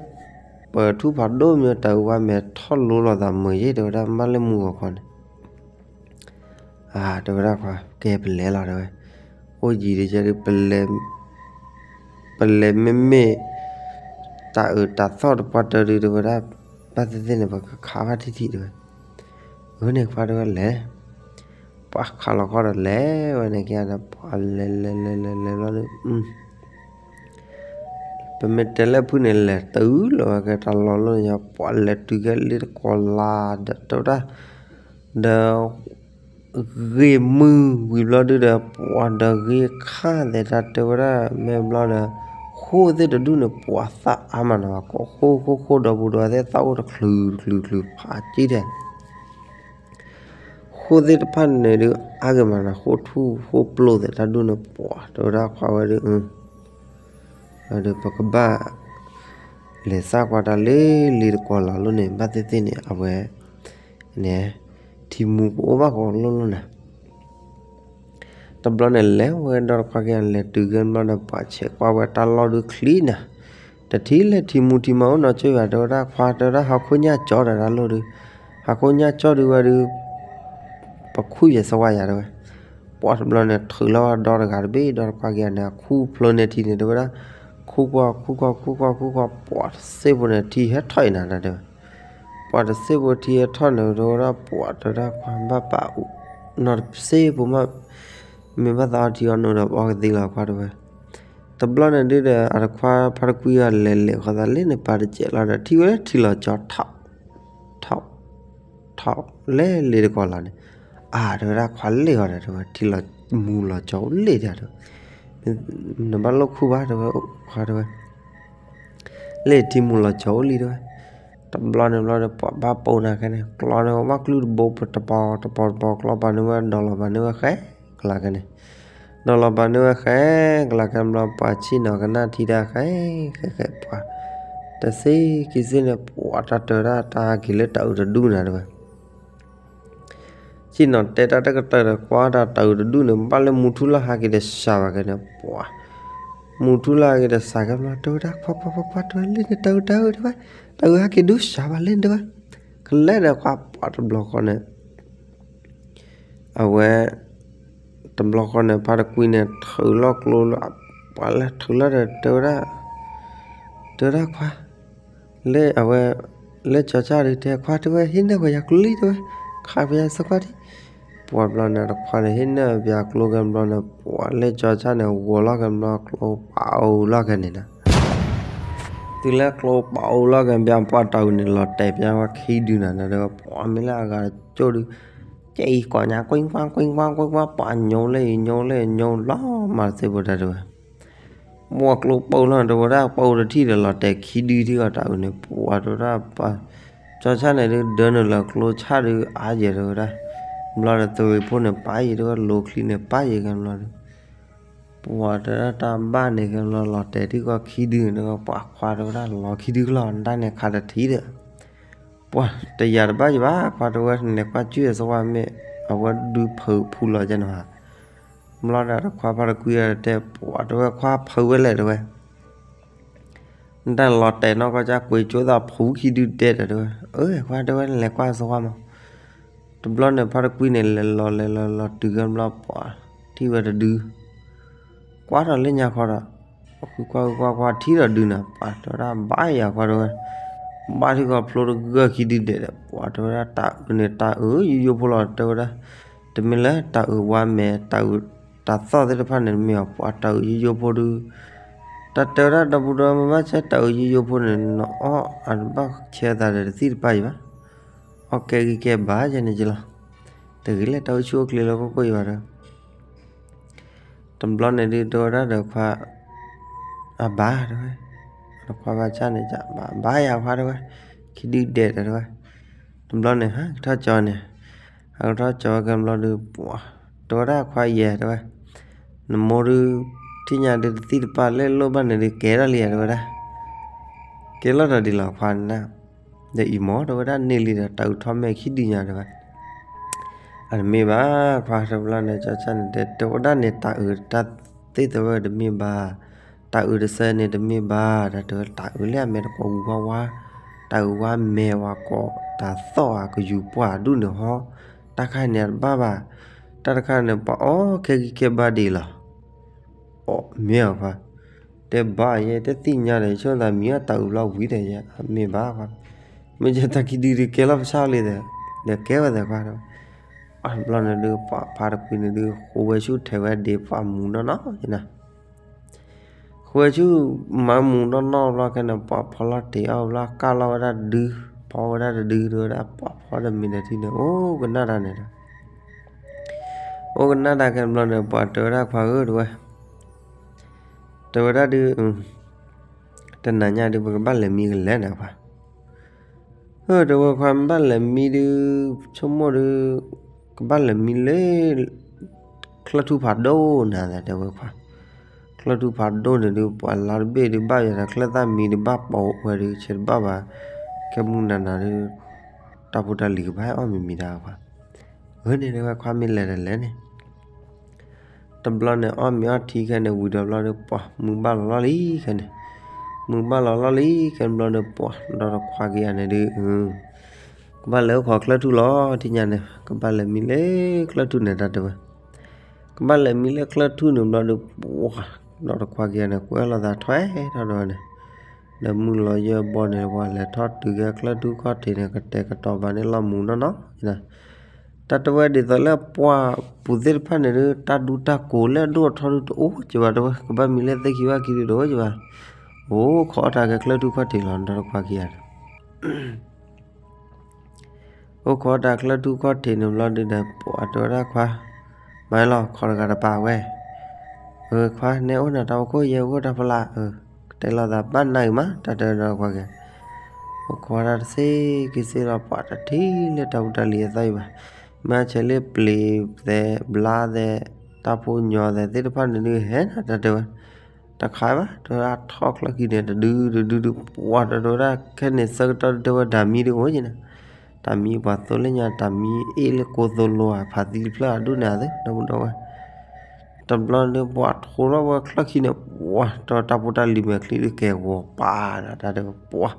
ပၢၤထူၣ်ဖးဒိၣ်မ့ၢ်တၢ်အုးဝါမဲာ်ထီၣ်လိလီၤသးမုာ်ယဲၢ် တဲဝဲဒၣ် မ့ၢ်လၢမုၢ်ဂီၤခီန့ၣ် အၢ တဲဝဲဒၣ်ခွါ ကဲပလဲၤလီၤတဲဝဲ, အိၣ်ယံၤတကဲဒုး ပလဲၤမ့မ့ၢ် တၢ်အုးတၢ်သီၣ်တပှၢ်တၢၢ်ဒုး တဲဝဲဒၣ် ဘၣ်သ့ၣ်သ့ၣ်န့ၣ် ပကခးဘၣ်ထံၣ်ထံၣ်တဲဝဲ, အၢန့ၣ်ခွါတဲဝဲလဲၤ, ပှၤခးလီၤခီဒီးလဲၤဝဲန့ၣ်က့ၤဒီး ပှၤလဲၤလဲၤလဲၤလဲၤလဲၤဘျီဒုး ပမ့ၢ်တဲလၢဖုန့ၣ် လဲၤတုၤလီၤဝဲကဲတၢ်လီၢ်လီၢ်န့ၣ် ပှၤလဲၤတုၤကဲလ့တကီၢ်လၢ်ဒီးတဲဝဲဒၣ်, ဒီး ဂ့ၢ်မုၢ်ဝံၤဘျီဒုဒီး ပှၤဒီးဂ့ၢ်ခါသဲးတၢ်တဲဝဲဒၣ် မ့ၢ်ဘျီဒီး ဃိၣ်သ့ၣ်တဒူၣ်န့ၣ် ပှၤသၣ်အါမးနီၤ ကိးဃိၣ်ဃိၣ်ဃိၣ်ဒီပုၢ်ဒီဝဲၢ်သ့ၣ်သၣ်အိၣ်တချုးတချုးချုးဖးကံၢ်ထဲ ဃိၣ်သ့ၣ်တဖၣ်န့ၣ်ဒုး အါဂ့ၤမးနီၤ ဃိၣ်ထူၣ်ဃိၣ်ပျိၢ်သဲးတၢ်ဒူၣ်န့ၣ် ပှၤတဲဝဲဒၣ်ခွါဝဲဒုး ဒီးပကဘၣ် လဲၤသၣ်ကွၢ်တၢ်လၢလ့တကီၢ်လီၢ်လီၢ်န့ၣ် ဘၣ်သ့ၣ်သ့ၣ်န့ၣ် အဝဲ န့ၣ် ထံမူကအိၣ်ဘၣ်ကီးလိၣ်လိၣ်နၤ တဘျီန့ၣ်လဲၤဝဲဒီတခွါက့ၤ လဲၤတုၤကဲဘျီဒီး ပှၤဆဲးကွၢ်ဝဲတၢ်လီၢ်ဒုးချံနၤ, တထံၣ်လၢထံမူထံမၤအိၣ်နီတစဲးဘၣ် တဲဝဲဒၣ်ခွါ တဲဝဲဒၣ်ဟီၣ်ခိၣ်ညၣ်ကၠီတၢ်တၢ်လီၢ်ဒုး, ဟီၣ်ခိၣ်ညၣ်ကၠီဒုးဝဲဒုး ပခူၣ်ယဲၢ်စဝါယၤတဲဝဲ, ပှၤတဘျီန့ၣ် ထုးလီၤဝဲဒီတဂၤတဘ့ၣ် ဒီတခွါက့ၤန့ၣ် အခူၣ်ဖျိန့ၢ်ထံန့ၣ် တဲဝဲဒၣ်, ခူၣ်ကွၢ်ခူၣ်ကွၢ်ခူၣ်ကွၢ်ခူၣ်ကွၢ် ပှၤတစ့ၢ်ဖိန့ၣ် ထံဟဲထီၣ်အံၤနၤတဲဝဲ ပှၤတစ့ၢ်ဖိထံဟဲထီၣ်န့ၣ် တဲဝဲဒၣ်ပှၤတဲဝဲဒၣ်ခွါဘၣ်ပာ်အူ နီတစ့ၢ်ဖိမး, မ့ၢ်ဘၣ်သးအီထံအီနိဒီး ပအီကသ့လီၤခွါတဲဝဲ, တဘျီန့ၣ်ဒုဒီး အတခွါဖါတကွံအီၤလဲၤလဲၤဃီသးလၢန့ၣ် ပာ်တစဲးလီၤဒီး ထံၣ်ဝဲလၢထံလီၤကၠီထီၣ် ထီၣ် ထီၣ် လဲၤလ့တကီၢ်လီၢ်န့ၣ်, အါ တဲဝဲဒၣ်ခွါလ့ၢ်အီၤဒီး တဲဝဲ ထံလီၤမူလီၤကၠီအိၣ်လ့ၢ်ဒီး တဲဝဲ, နဘၣ်လိၣ်ခူၣ်ဘၣ် တဲဝဲ ခွါတဲဝဲ လ့ၢ်ထံမူလီၤကၠီအိၣ်လံတဲဝဲ, တဘျီန့ၣ်ဘျီဒီး ပှၤဘၣ်ပိာ်နၤခဲန့ၣ် ကျီန့ၢ်ဝဲဘၣ်ကျူတဘိ တပီၤတပီၤတပီၤ ကျီပာ်န့ၢ်ဝဲ ဒီးလီၤပာ်န့ၢ်ဝဲဃဲ ကလးခဲန့ၣ်, ဒီးလီၤပာ်န့ၢ်ဝဲဃဲ ကလးခဲဘျီ ပှၤဆ့ၣ်နီၤကနၣ်ထံတၢ်ဃဲ ဃဲဃဲပှၤ တသ့ခံသ့ၣ်န့ၣ် ပှၤတၢ်တဲဝဲဒၣ်တၢ်ဟးက့ၤလၢတၢ်အုးတဒူၣ်နၤတဲဝဲ ဆ့ၣ်နီၤတဲတၢ်တကတၢၢ်ဒီး ကွၢ်တၢ်တၢ်အုးတဒူၣ်န့ၣ် ဘၣ်လၢမူထူလၢ်ဟးက့ၤတစှၤဘၣ်ကဲန့ၣ် ပှၤ မူထူလၢ်ဟးက့ၤတစှၤကဲဘျီ တဲဝဲဒၣ် ခွါခွါခွါခွါ တဲဝဲ လ့ၢ်န့ၣ်တၢ်အုးတၢ်အုးတဲဝဲ တၢ်အုးဟးက့ၤဒူၣ်စှၤဘၣ်လ့ၢ်န့ၣ်တဲဝဲ, ကလဲၤဒီးခွါပှၤတဘျီဃီန့ၣ် အဝဲ တဘျီဃီန့ၣ် ဖါတကွံန့ၣ် ထုးလီၤကျိလၢ ပှၤလဲၤထုးလီၤဒီး တဲဝဲဒၣ် တဲဝဲဒၣ်ခွါ လၢအဝဲ လၢကၠီၤဆၣ်ဒုးတဲခွါ တဲဝဲ ဟ့ၣ်နၢ်ပှၤယၤကျိလံ တဲဝဲ ခးပယၤသကွၢ်ထံ ပှၤဘျီန့ၣ်တခွါန့ၣ် ဟ့ၣ်နၢ်ပယၤကျိကဲဘျီန့ၣ် ပှၤလၢကၠီၤဆၣ်န့ၣ် ဂီၤလီၤကဲဘျီ ကျိပာ်အူလီၤကဲန့ၣ်နီၤ တုၤလၢကျိပာ်အူလီၤကဲဘျီ ပှၤတၢ်အုးန့ၣ် လီၤတဲာ်ပယၤဝဲခံဒုနၤ တဲဝဲ ပှၤမ့ၢ်လၢအဂၤကၠိဒုး ကဲအံၤကိးညါ ကွံကွၢ် ကွံကွၢ် ကွံကွၢ် ပှၤညိလၢအညိလၢအညိလီၤမၤသ့ၣ်ဖိတၢ်တဲဝဲ ပှၤကျိပာ်အူလီၤန့ၣ် တဲဝဲဒၣ် ပာ်အူတထံၣ်ဒီး လီၤတဲာ်ခံဒုထံၣ်ကီးတၢ်အုးန့ၣ် ပှၤတဲဝဲဒၣ် ပှၤ ကၠီၤဆၣ်န့ၣ်ဒုး ဒၢနုာ်လၢကျိဆၣ်ဒုး အါယဲၢ်တဲဝဲဒၣ် ဘျီဒီး သုးရ့ၣ်ဖိန့ၣ် ပာ်ယဲၢ်တဲဝဲ လိၤချံန့ၣ် ပာ်ယဲၢ်ကဲဘျီဒီး ပှၤတဲဝဲဒၣ် တၢ်ဘၣ်န့ၣ်ကဲဘျီ လီၤတဲာ်ထံၣ်ကီးခံဒုန့ၣ် ပှၤခွါတဲဝဲဒၣ် လီၤခံဒုကလီၤ တၢ်န့ၣ်ခးတထံၣ်ဒီး ပှၤတယာ်တဘၣ်ယဘၣ် ခွါတဲဝဲ လဲၤကွၢ်စုယဲၢ်သဝါမ့ၢ် အဝဲဒုးဖုးဖူလီၤကဲနီၤ ဘျီဒီးတခွါဖါတကွံတဲ ပှၤတဲဝဲ ခွါဖုးဝဲလဲၣ်တဲဝဲ နတၢ်လီၤတဲာ်နီၢ်ကီၢ်ကၢ်ကွ့ကၠိသးဖူခံဒုဒဲးဒီးတဲဝဲ အၢ ခွါတဲဝဲ နလဲၤကွၢ်သဝါမး တဘျီန့ၣ် ဖါတကွံန့ၣ် လဲၤလီၤလဲၤလီၤလီၤတုၤကဲဘျီ ပှၤထံၣ်ဝဲတဒု ကွၢ်ထီၣ်လၢညါခီဒီး ဃုကွၢ်ဃုကွၢ်ကွၢ်ထံၣ်ဒီးဒုနၤ ပှၤတဲဝဲဒၣ် ဘၣ်ယၤခွါတဲဝဲ ဘၣ်ထံၣ်ကီးဖျိတဂၢၢ်ခံဒုဒဲးဒီး ပှၤတဲဝဲဒၣ် တၢ်အုးန့ၣ် တၢ်အုးယိယိဖိလီၤ တဲဝဲဒၣ် တမ့ၢ်လၢတၢ်အုးဝါမဲာ် တၢ်အုးတၢ်သီၣ်သ့ၣ်တဖၣ်န့ၣ် တမ့ၢ်အီၤ ပှၤတၢ်အုးယိယိဖိဒု တၢ်တဲဝဲဒၣ် ဒီပုၢ်ဒီဝဲၢ်မ့ၢ်ဘၣ်ဆဲတၢ်အုးယိယိဖိန့ၣ် နအီၣ်အတဘၣ်ဆဲသးဒီးတသံၣ်တပၢ်ယံၤဘၣ် အီၣ်ကဲဂံၢ်ကဲဘါယဲန့ၣ်က့လီၤ တဂ့ၤလၢတၢ်အိၣ်ဆူၣ်အိၣ်ချ့လၢကိၢ်ကိၢ်ယံၤဘၣ်ဒီး တဘျီန့ၣ်ဒုး တဲဝဲဒၣ်ဒီးခွါ အဘၣ်တဲဝဲ ခွါဘၣ်ဆၣ်န့ၣ် ဘၣ်ဘၣ်ယၤခွါတဲဝဲ ခံဒုဒဲးဒီးတဲဝဲ တဘျီန့ၣ် ဟးကထီၣ်ကၠီန့ၣ် ဟးကထီၣ်ကၠီဝဲကဲဘျီဒုး ပှၤ တဲဝဲဒၣ်ခွါယဲၢ်တဲဝဲ နမိၢ်ဒုး ထံၣ်ညါဒုးတသံၣ်တပၢ်လၢလိၣ်ဘၣ်န့ၣ်ဒုး ကဲထီၣ်လံယၤတဲဝဲဒၣ် ကဲလီၤဒီးဒ်လီၤခွါန့ၣ် ဒီးအံၤမ့ၢ်တဲဝဲဒၣ် န့ၢ်လံဒီးတၢ်အုးထီၣ်မဲာ်ခံဒုညါတဲဝဲ အတမ့ၢ်ဘၣ် ခွါတဘျီန့ၣ် ကၠီဆၣ်န့ၣ် တဲဝဲဒၣ်န့ၣ် တၢ်အုးတၢ်သ့ၣ်သဝဲတမ့ၢ်ဘၣ် တၢ်အုးတဆၢန့ၣ်တမ့ၢ်ဘၣ် တၢ်တဲဝဲတၢ်အုးလၢအမဲာ်တကိးဝါဝါ တၢ်အုးဝါမဲာ်ဝါကိး တၢ်သီၣ်အကယူၤပှၢ်ဒူၣ်န့ၣ်ဟီ တၢ်ခါန့ၣ်အတဘၣ်ဘၣ် တၢ်တခါန့ၣ် ပှၤအီၣ်ကဲဂံၢ်ကဲဘါဒ်လီၤ အီၣ်မ့ၢ်အီၤခွါ တဲဘၣ်ယဲ တသ့ၣ်ညါဒီး ဆိသးမံအီၣ်တၢ်အုးဘျီဝံၤဒီးယဲ မ့ၢ်ဘၣ်ခွါ မ့ၢ်ယဲတၢ်ခံဒုဒုးကဲလီၤပဆၣ်လံဒီး ဒီးကဲဝဲသ့ၣ်ခွါဒီး အဘျီန့ၣ်ဒုး ပှၤဖါတကွံန့ၣ်ဒုး ဃိဝဲဆူၣ်ထဲးဝဲဒ့ပှၤမူနီၢ်နီၢ်ယဲနီၤ ဃိ ဝဲဆူမၤမူးနီၢ်နီၢ်ဘျီခဲန့ၣ် ပှၤဖီလီၤတ့ၢ်အီၣ်ဘျီ ကၢ်လီၤဝဲဒၣ်တဒု, ဖီဝဲဒၣ်တဒု တဲဝဲဒၣ် ပှၤဖီတမံၤဒီးထံန့ၣ် အိၣ်ကနၣ်တၢ်န့ၣ်ဒီး အိၣ်ကနၣ်တၢ်ခဲဘျီန့ၣ် ပှၤတဲဝဲဒၣ်ခွါဧၢ တဲဝဲ, တဲဝဲဒၣ်ဒုး တနၤညါဒုး ပကဘၣ်လဲၤမံကလဲၤနၤခွါ. ဧၢ တဲဝဲခွါ မ့ၢ်ဘၣ်လဲၤမံဒုး ဆိကမိၣ်ဒုး ကဘၣ်လဲၤမံလၢ ချၢၣ်ထူၣ်ဖးဒိၣ်နၤ တဲဝဲခွါ. ချၢၣ်ထူၣ်ဖးဒိၣ်န့ၣ်ဒုး ပှၤလါတဘ့ၣ်ဒုး ဘၣ်ယၤဒီးချၢၣ်သၣ်မံဒုး ဘၣ်ပိာ်ဝဲဒုး ဆဲးတဘၣ်ဘၣ်. ခဲမုၢ်နၤနၤဒုး တၢ်ဖိတၢ်လံၤကဘၣ်ဟဲအီၣ်မံၤမံၤဒၣ်ခွါ. အၢန့ၣ် တဲဝဲခွါ မ့ၢ်လဲၤဒီးလဲၤန့ၣ် တဘျီန့ၣ် အီၣ်မ့ၤအီၣ်ထံခဲန့ၣ် ဝံၤဒီးဘျီဒုး ပှၤမုၢ်ဘၣ်လီၤလီၤလံခဲန့ၣ်, မုၢ်ဘၣ်လီၤလီၤလံခဲဘျီဒုး ပှၤ ဒီတခွါခံဂၤန့ၣ်ဒုး ကဘၣ်လဲၤအိၣ်ခိးချၢၣ်ထူၣ်လီၤ ထံၣ်ညါန့ၣ် ကဘၣ်လဲၤမံလၢချၢၣ်ထူၣ်န့ၣ် တၢ်တဲဝဲ. ကဘၣ်လဲၤမံလၢချၢၣ်ထူၣ်န့ၣ်ဘျီဒုး ပှၤ ဒီတခွါခံဂၤန့ၣ် ကွဲးလိာ်သးထွဲထီၣ်ဒီးဝဲန့ၣ်, ဒီးမုၢ်လီၤယဲၢ်ဘီန့ၣ် ပှၤလဲၤထီၣ်တုၤက့ၤချၢၣ်ထူၣ်ခီၣ်ထံးန့ၣ် ကတဲာ်ကတီၤဘၣ်န့ၣ်လီၤမူးနီၢ်နီၢ် တၢ်တဝဲဒ်သိးလၢပှၤပူၤသ့ၣ်တဖၣ်န့ၣ်ဒုး တၢ်ဒူတၢ်ကိးလၢအဒိၣ်အထီဒုး တအိၣ်က့ၤဘၣ်တဝဲ, ကဘၣ်မံလၢသ့ၣ်ခံဘၣ်ခံဒုး တအိၣ်က့ၤဘၣ်. အိၣ်ခိးအီၣ်တၢ်ကဲချၢၣ်ထူၣ်ခီၣ်ထံးလီၤ ဒီတခွါခံဂၤန့ၣ် အိၣ်ခိးတၢ်ချၢၣ်ထူၣ်ခီၣ်ထံးန့ၣ်ဘျီဒုးဒီး ပှၤတဲဝဲဒၣ်ခွါ, မၤလီၤ ခိးတဂၤတပာ်ဝဲ, အခွါ နဲအိၣ်နတၢ်အိၣ်ခိၣ်ယဲၢ်အိၣ်တၢ်ဖီလာ်, ကတဲလိာ်သးဘၣ်နၢ်ဂ့ၤမး တၢ်တဲဒီးခွါက့ၤ, အိၣ်ခိးတၢ်တသ့က့ၤသ့လီၤ ပှၤတထံၣ်လၢတၢ်ဖိတၢ်လံၤအသီအံၤဘၣ်, မ့ၢ်ဆဲးလၢပျ့ၤသဲးဘျါသဲး တၢ်ဖိညီသဲးသ့ၣ်တဖၣ်န့ၣ်ဒုး ဟဲနၤ တၢ်တဲဝဲ တခါဘၣ် တဲဝဲဒၣ်ထီၣ်ချၢၣ်ခံန့ၣ် တဒုတဒုဒုး ပှၤတဒိဒၣ်ခဲန့ၣ် ဆၢကတီၢ်ဒုးတဲဝဲတၢ်မံဒုးအိၣ်က့ၤန့ၣ်, တၢ်မံပှၤသိလၢညါ တၢ်မံအ့ၣ်လၢကိသိလိၤဧါ ဖးသံတဖျၢၣ်အဒိၣ်န့ၣ်အသး ဒီပုၢ်ဒီဝဲၢ်, တဘျီဒုး ပှၤထိးထီၣ်ဝဲချၢၣ်ခံန့ၣ် ပှၤတၢ်ဖိတၢ်လံၤမဲာ်ချံဒုးကဲဂီၤပာ်နၤ တၢ်တဲဝဲ ပှၤ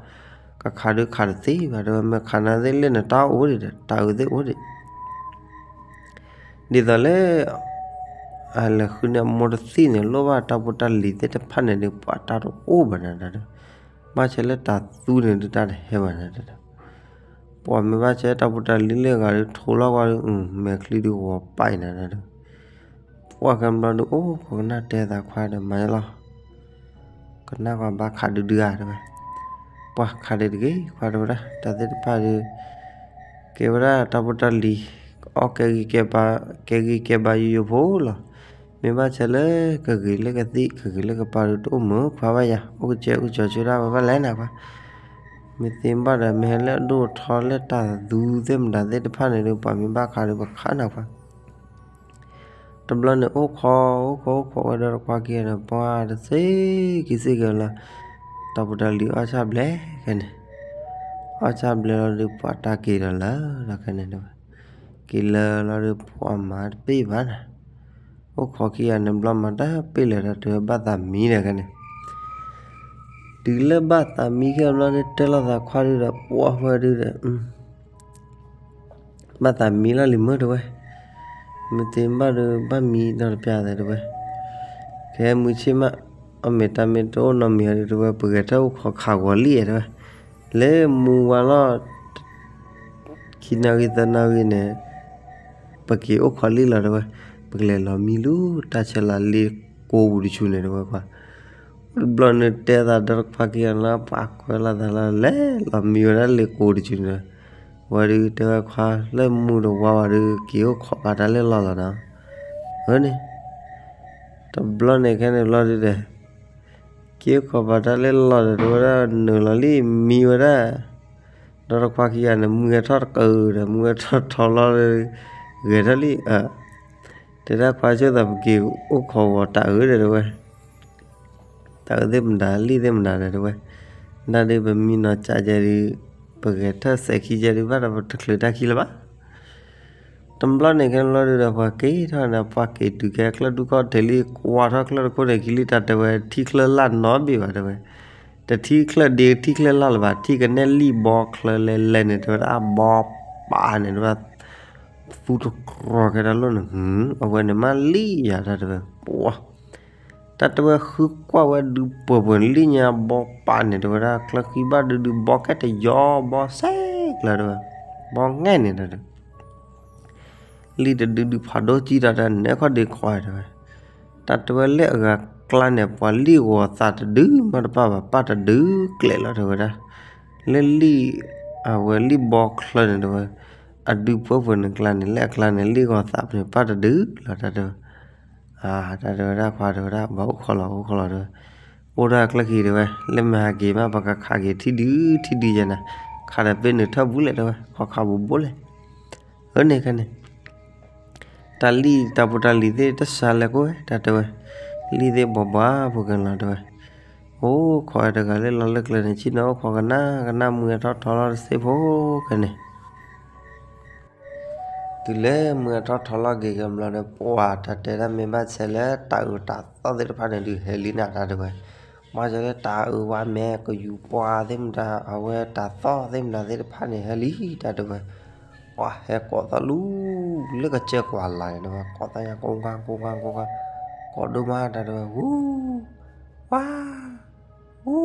ကခးဒုးခးတသ့ဘၣ် တဲဝဲ မ့ၢ်ခးနၤသ့ၣ်လၢနတၢ်အိၣ်ဒံးဒီး တၢ်အုးသ့ၣ်အိၣ်ဒံး ဒ်သိးလၢ အလဲၤဃုန့ၢ်အမိၢ်တသံၣ်န့ၣ် လိၣ်ဘၣ်တၢ်ဖိတၢ်လံၤသ့ၣ်တဖၣ်န့ၣ်ဒုး ပှၤတၢ်တအိၣ်ဘၣ်နၤဒီး, ဘၣ်ဆဲးလၢတၢ်သူန့ၣ်ဒုး တၢ်တဟဲဘၣ်နၤဒီး, ပှၤမ့ၢ်ဘၣ်ဆဲးတၢ်ဖိတၢ်လံၤလၢအဂၤဒုး ထိးလီၤကွၢ်ဒုး မဲာ်ချံဒုးဂီၤပာ်နၤဒီး, ပှၤကဲဘျီဒုး အိၣ်ခိးကနၣ်တဲသးခွါဒီး မၤလီၤ ကနၣ်ကွၢ်ဘၣ်ခးဒုဒုဧါတဲဝဲ, ပှၤခးဒုတဂ့ၤ ခွါတဲဝဲဒၣ် တၢ်သ့ၣ်တဖၣ်ဒုး ကဲဝဲဒၣ်တၢ်ဖိတၢ်လံၤ အီၣ်ကဲဂံၤကဲဘါ ကဲဂံၤကဲဘါယိယိဖိလီၤ. မ့ၢ်ဘၣ်ဆဲးလၢကဂ့ၤလၢကသံၣ် ကဂ့ၤလၢကပၤဒုး တအိၣ်မုာ်ခွါဘၣ်ယၤ အိၣ်ကစဲးအိၣ်ကစီၤဆၢဒၣ်ဝဲဘၣ်လဲၣ်နၤခွါ, မ့ၢ်သ့ဘၣ်ဒီး မ့ၢ်ဟဲလၢအဒိၣ်အထီလၢတၢ်သူသ့ၣ်မတၤသ့ၣ်တဖၣ်န့ၣ်ဒုး ပှၤမ့ၢ်ဘၣ်ခးဒုး ပခးနၤခွါ တဘျီန့ၣ် အိၣ်ခိး အိၣ်ခိး အိၣ်ခိးဝဲဒီးတခွါခံဂၤန့ၣ် ပှၤတသ့က့ၤသ့က့ၤလီၤ. တၢ်ဖိတၢ်လံၤအီၣ်ဆၣ်ဘျဲၣ်ခဲန့ၣ်, အီၣ်ဆၣ်ဘျဲၣ်လီၤဒုး ပှၤတၢ်က့ၤဒီးလၢလီၤခဲန့ၣ်တဲဝဲ, က့ၤလၢလီၤဒုး ပှၤမၤတပ့ၢ်ဘၣ်နၤ, အိၣ်ခိးခံဂၤန့ၣ် ဘျီမၤတပ့ၢ်လၢၤဒီး တဲဝဲဘၣ်သးမံဒီးခဲန့ၣ် တုၤလၢဘၣ်သးမံခဲဘျီဒုး တဲလိာ်သးခွါဒုးဒီး ပှၤဝဲဒုးဒီး ဘၣ်သးမံလီၤလံမ့ၢ်တဲဝဲ, မ့ၢ်သ့ဘၣ်ဒီး ဘၣ်မံနီတပျၢ်သဲတဲဝဲ, ကဲမုၢ်ဆ့ၣ်မး အီၣ်မ့ၤတၢ်မ့ၢ်တအိၣ်နီတမံၤဒီးတဲဝဲ ပဂဲၤထၢၣ်အိၣ်ခိးခးဂီၤလံတဲဝဲ, လၢမုၢ်ဝါလီၤ ခံနၣ်ရံၣ်သၢနၣ်ရံၣ်န့ၣ် ပက့ၤအိၣ်ခိးလံလီၤတဲဝဲ, ပကလဲၤလီၤမံလူၤ တၢ်ဆဲးလၤလ့ကိပူၤတဆူန့ၣ်တဲဝဲခွါ တဘျီန့ၣ်တဲသးဒီးတခွါခံဂၤလၢ ပှၤကွဲးလီၤသးလၢ လဲၤလီၤမံဝဲဒၣ်လ့ကိတဆူန့ၣ်, ဝဲဒုးတဲဝဲခွါ လၢမုၢ်တဝါဝဲဒုး က့ၤအိၣ်ခိးဘၣ်တၢ်လၢလီၢ်လီၤနီၤ, အန့ၣ် တဘျီန့ၣ်ခဲန့ၣ်ဘျီဒုးဒီး က့ၤအိၣ်ခိးဘၣ်တၢ်လၢလီၢ်ဒီး တဲဝဲဒၣ်နုာ်လီၤလံ မံဝဲဒၣ်, ဒီးတခွါခံဂၤန့ၣ် မုၢ်ဂဲၤထီၣ်တကုၤဒီး မုၢ်ဂဲၤထီၣ်ထီလီၤဒီး ဂဲၤထီၣ်လံ တဲဒၣ်ခွါဆိသး ပက့ၤအိၣ်ခိးဂီၤတၢ်အုးဒီးတဲဝဲ, တၢ်အုးသ့ၣ်မတၤ လံၣ်သ့ၣ်မတၤဒီးတဲဝဲ, ဒၣ်ဒုးပမံနီၤကးကဲဒုး ပဂဲၤထၢၣ်စဲးခံကဲဒုး ဘၣ်ဒီးပတချုးတၢ်ခံလၢၤဘၣ် တဘျီန့ၣ်ခဲဘျီဒုးဒီး ပှၤက့ၤထီၣ်န့ၣ် ပှၤက့ၤတုၤကဲချၢၣ်ဒူၣ်ခီၣ်ထံးလံ ကွၢ်ထီၣ်ချၢၣ်တခိၣ်န့ၣ် ခံလံ တၢ်တဲဝဲ ထံၣ်ချၢၣ်လၢ်နီတဘ့ၣ်ဘၣ်တဲဝဲ, တထံၣ်ချၢၣ်ဒ့ ထံၣ်ချၢၣ်လၢ်လၢၤဘၣ် ထံၣ်ကနဲၣ်လံၣ်ဘီချၢလဲၤလဲၤန့ၣ် တဲဝဲဒၣ် အဘီပာ်န့ၣ် တဲဝဲဒၣ် သူတကြၢးခဲတၢ်လိၣ်န့ၣ် အဝဲန့ၣ်မးလံၣ်ယၤတၢ်တဲဝဲ ပှၤ တၢ်တဲဝဲဃုကွၢ်ဝဲဒုးပှဲၤပှဲၤလံၣ်ညါဘီပာ်န့ၣ် တဲဝဲဒၣ် ချၢၣ်ခံဘၣ်ဒုးဒုးဘီကဲတယီ ဘီစဲးကျၢၤတဲဝဲ ဘီငဲၢ်န့ၣ်တၢ်တဲ လံၣ်တဒုဒုးဖးဒိၣ်ကံတၢ်တဲ နဲခီၣ်ဒ့ခွါတဲဝဲ, တၢ်တဲဝဲလၢအဂၤ ကျါန့ၣ် ပှၤလံၣ်ဂီၤသးတဒုမးတပၣ်ဘၣ် ပၣ်တဒုကျဲးလီၤတဲဝဲဒၣ်, လၢလံၣ်, အဝဲလံၣ်ဘီချၢန့ၣ်တဲဝဲ, အဒုပှၢ်ပှၢ်န့ၣ်ကျါန့ၣ် လၢအကျါန့ၣ် လံၣ်ဂီၤသးန့ၣ် ပၣ်တဒုလီၤတဲဝဲ, အတၢ်တဲဝဲဒၣ်ခွါတဲဝဲဒၣ် ဘၣ်အိၣ်ခိးလီၤအိၣ်ခိးလီၤတဲဝဲ, အိၣ်ဒၣ်အကျၢၢ်ခံတဲဝဲ, လၢမဟါက့ၤမး ပကခးက့ၤထံၣ်ဒုထံၣ်ဒုယဲနၤ, ခးဒီးပ့ၤနုာ်ထၢၣ်ဘူးလဲၣ်တဲဝဲ ခီခးဘူးဘိလဲၣ်, အန့ၣ်ခဲန့ၣ် တၢ်လံၣ်တၢ်ဖိတၢ်လံၤသ့ၣ်တစှၤလဲၣ်ကိၣ်ဝဲ တၢ်တဲဝဲ, လံၣ်သ့ၣ်ဘှီဘှီဖိခဲလီၤတဲဝဲ, အိၣ်ခိးဝဲတဂၤလၢလီၤလၢကျဲန့ၣ် ဆ့ၣ်နီၤအိၣ်ခိးကနၣ်ကနၣ်မုၢ်အထီၣ်ထီလီၤတသ့ဖိခဲန့ၣ်, တုၤလၢမုၢ်အထီၣ်ထီလီၤက့ၤကဘျီဒီး ပှၤတၢ်တဲဒၣ်မ့ၢ်ဘၣ်ဆဲးလၢတၢ်အုးတၢ်သီၣ်သ့ၣ်တဖၣ်န့ၣ်ဒုးဟဲလံနၤတၢ်တဲဝဲ, မ့ၢ်ဆဲးလၢတၢ်အုးဝါမဲာ်ကယူၤပှၢ်သ့ၣ်မတၤ အဝဲတၢ်သီၣ်သ့ၣ်မတၤသ့ၣ်တဖၣ်န့ၣ်ဟဲလံတၢ်တဲဝဲ, ပှၤဟဲကိးသီၣ်လူၤ လၢကစၢၢ်ကွၢ်လၢ်န့ၣ်တဲဝဲ ကိးသီၣ်ညါကိးဂၤကိးဂၤကိးဂၤ, ကိးဒိၣ်မးတၢ်တဲဝဲ ဟူ, ဝါ, ဟူ,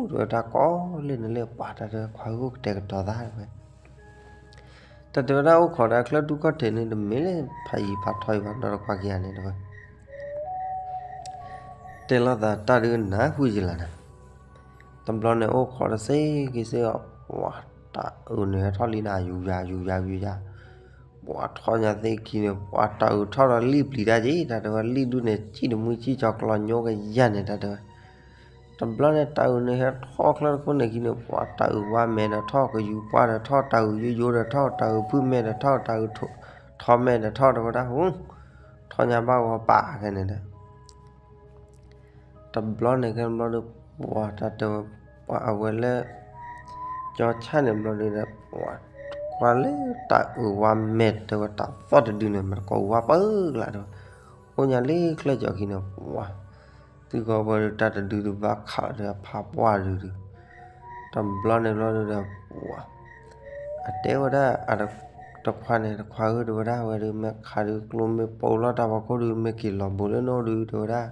တဲဝဲတၢ်ကိးလၢန့ၣ်လၢပှၤတၢ်တဲဝဲ ခွါဧၢကတဲာ်ကတီၤသးတဲဝဲ တၢ်တဲဝဲဒၣ်အိၣ်ခိးဒီးအချၢၣ်တူၢ်ခီၣ်ထံးန့ၣ် တမ့ၢ်လၢဖးယံၤဖးထီအံၤဘၣ် ဒီးတခွါခံဂၤန့ၣ်တဲဝဲ, တဲလိာ်သးတၢ်ဒုးနၢ်ဟူယံာ်လီၤနၤ, တဘျီန့ၣ် အိၣ်ခိးတစ့က့ၤစ့အီၤ, ပှၤတၢ်အုးန့ၣ်ဟဲထီၣ်လံနၤ ယူၤယၤယူၤယၤယူၤယၤ, ပှၤထီၣ်ညါသ့ၣ်ခံန့ၣ် ပှၤတၢ်အုးထီၣ်ဒီးလံၣ်ပျံၤတၢ်က့ၤ တၢ်တဲဝဲ လံၣ်ဒုးန့ၣ် စံၣ်တမုၢ်စံၣ်ကၠီၤကျီညိကယၢ်န့ၣ် တၢ်တဲဝဲ တဘျီန့ၣ် တၢ်အုးန့ၣ်ဟဲထီၣ်ချၢတခိၣ်န့ၣ်ခံန့ၣ် ပှၤတၢ်အုးဝါမဲာ်ဒီးထီၣ် ကယူၤပှၢ်ဒီးထီၣ် တၢ်အုးယိယိဒီးထီၣ် တၢ်အုးဖုၣ်မဲာ်ဒီးထီၣ် တၢ်အုးထီၣ်မဲာ်ဒီးထီၣ်တဲဝဲဒၣ်ဟူ, ထီၣ်ညါဘၣ်ဂီၤပာ်ခဲန့ၣ်ဒီး တဘျီန့ၣ်ခဲဘျီဒီး ပှၤတၢ်တဲဝဲ ပှၤအဝဲလၢ ကၠီဆၣ်န့ၣ်ဘျီဒီး ပှၤ ကွၢ်လၢတၢ်အုးဝါမဲာ်တဲဝဲတၢ်သီၣ်တဒုန့ၣ် မ့ၢ်တကိးဝါပၢကျါတဲဝဲ, အိၣ်ညါလၢချၢၣ်ကၠီၤခံန့ၣ် ပှၤ သုဂီၤဝဲဒီးတၢ်တဒုတဘၣ်ခးဒီးဖးပှၢ်ဒုဒု, တဘျီန့ၣ်ဘျီဒီး ပှၤ အတဲဝဲဒၣ် တခွါန့ၣ် တခွါဧၢတဲဝဲဒၣ် ဝဲဒုးမ့ၢ်ခးဒုကျိမ့ၢ်ပိလီၤတၢ်ဖီခိၣ်ဒု မ့ၢ်က့ၤလီၤဘူးလၢနအိၣ်ဒု တဲဝဲဒၣ်,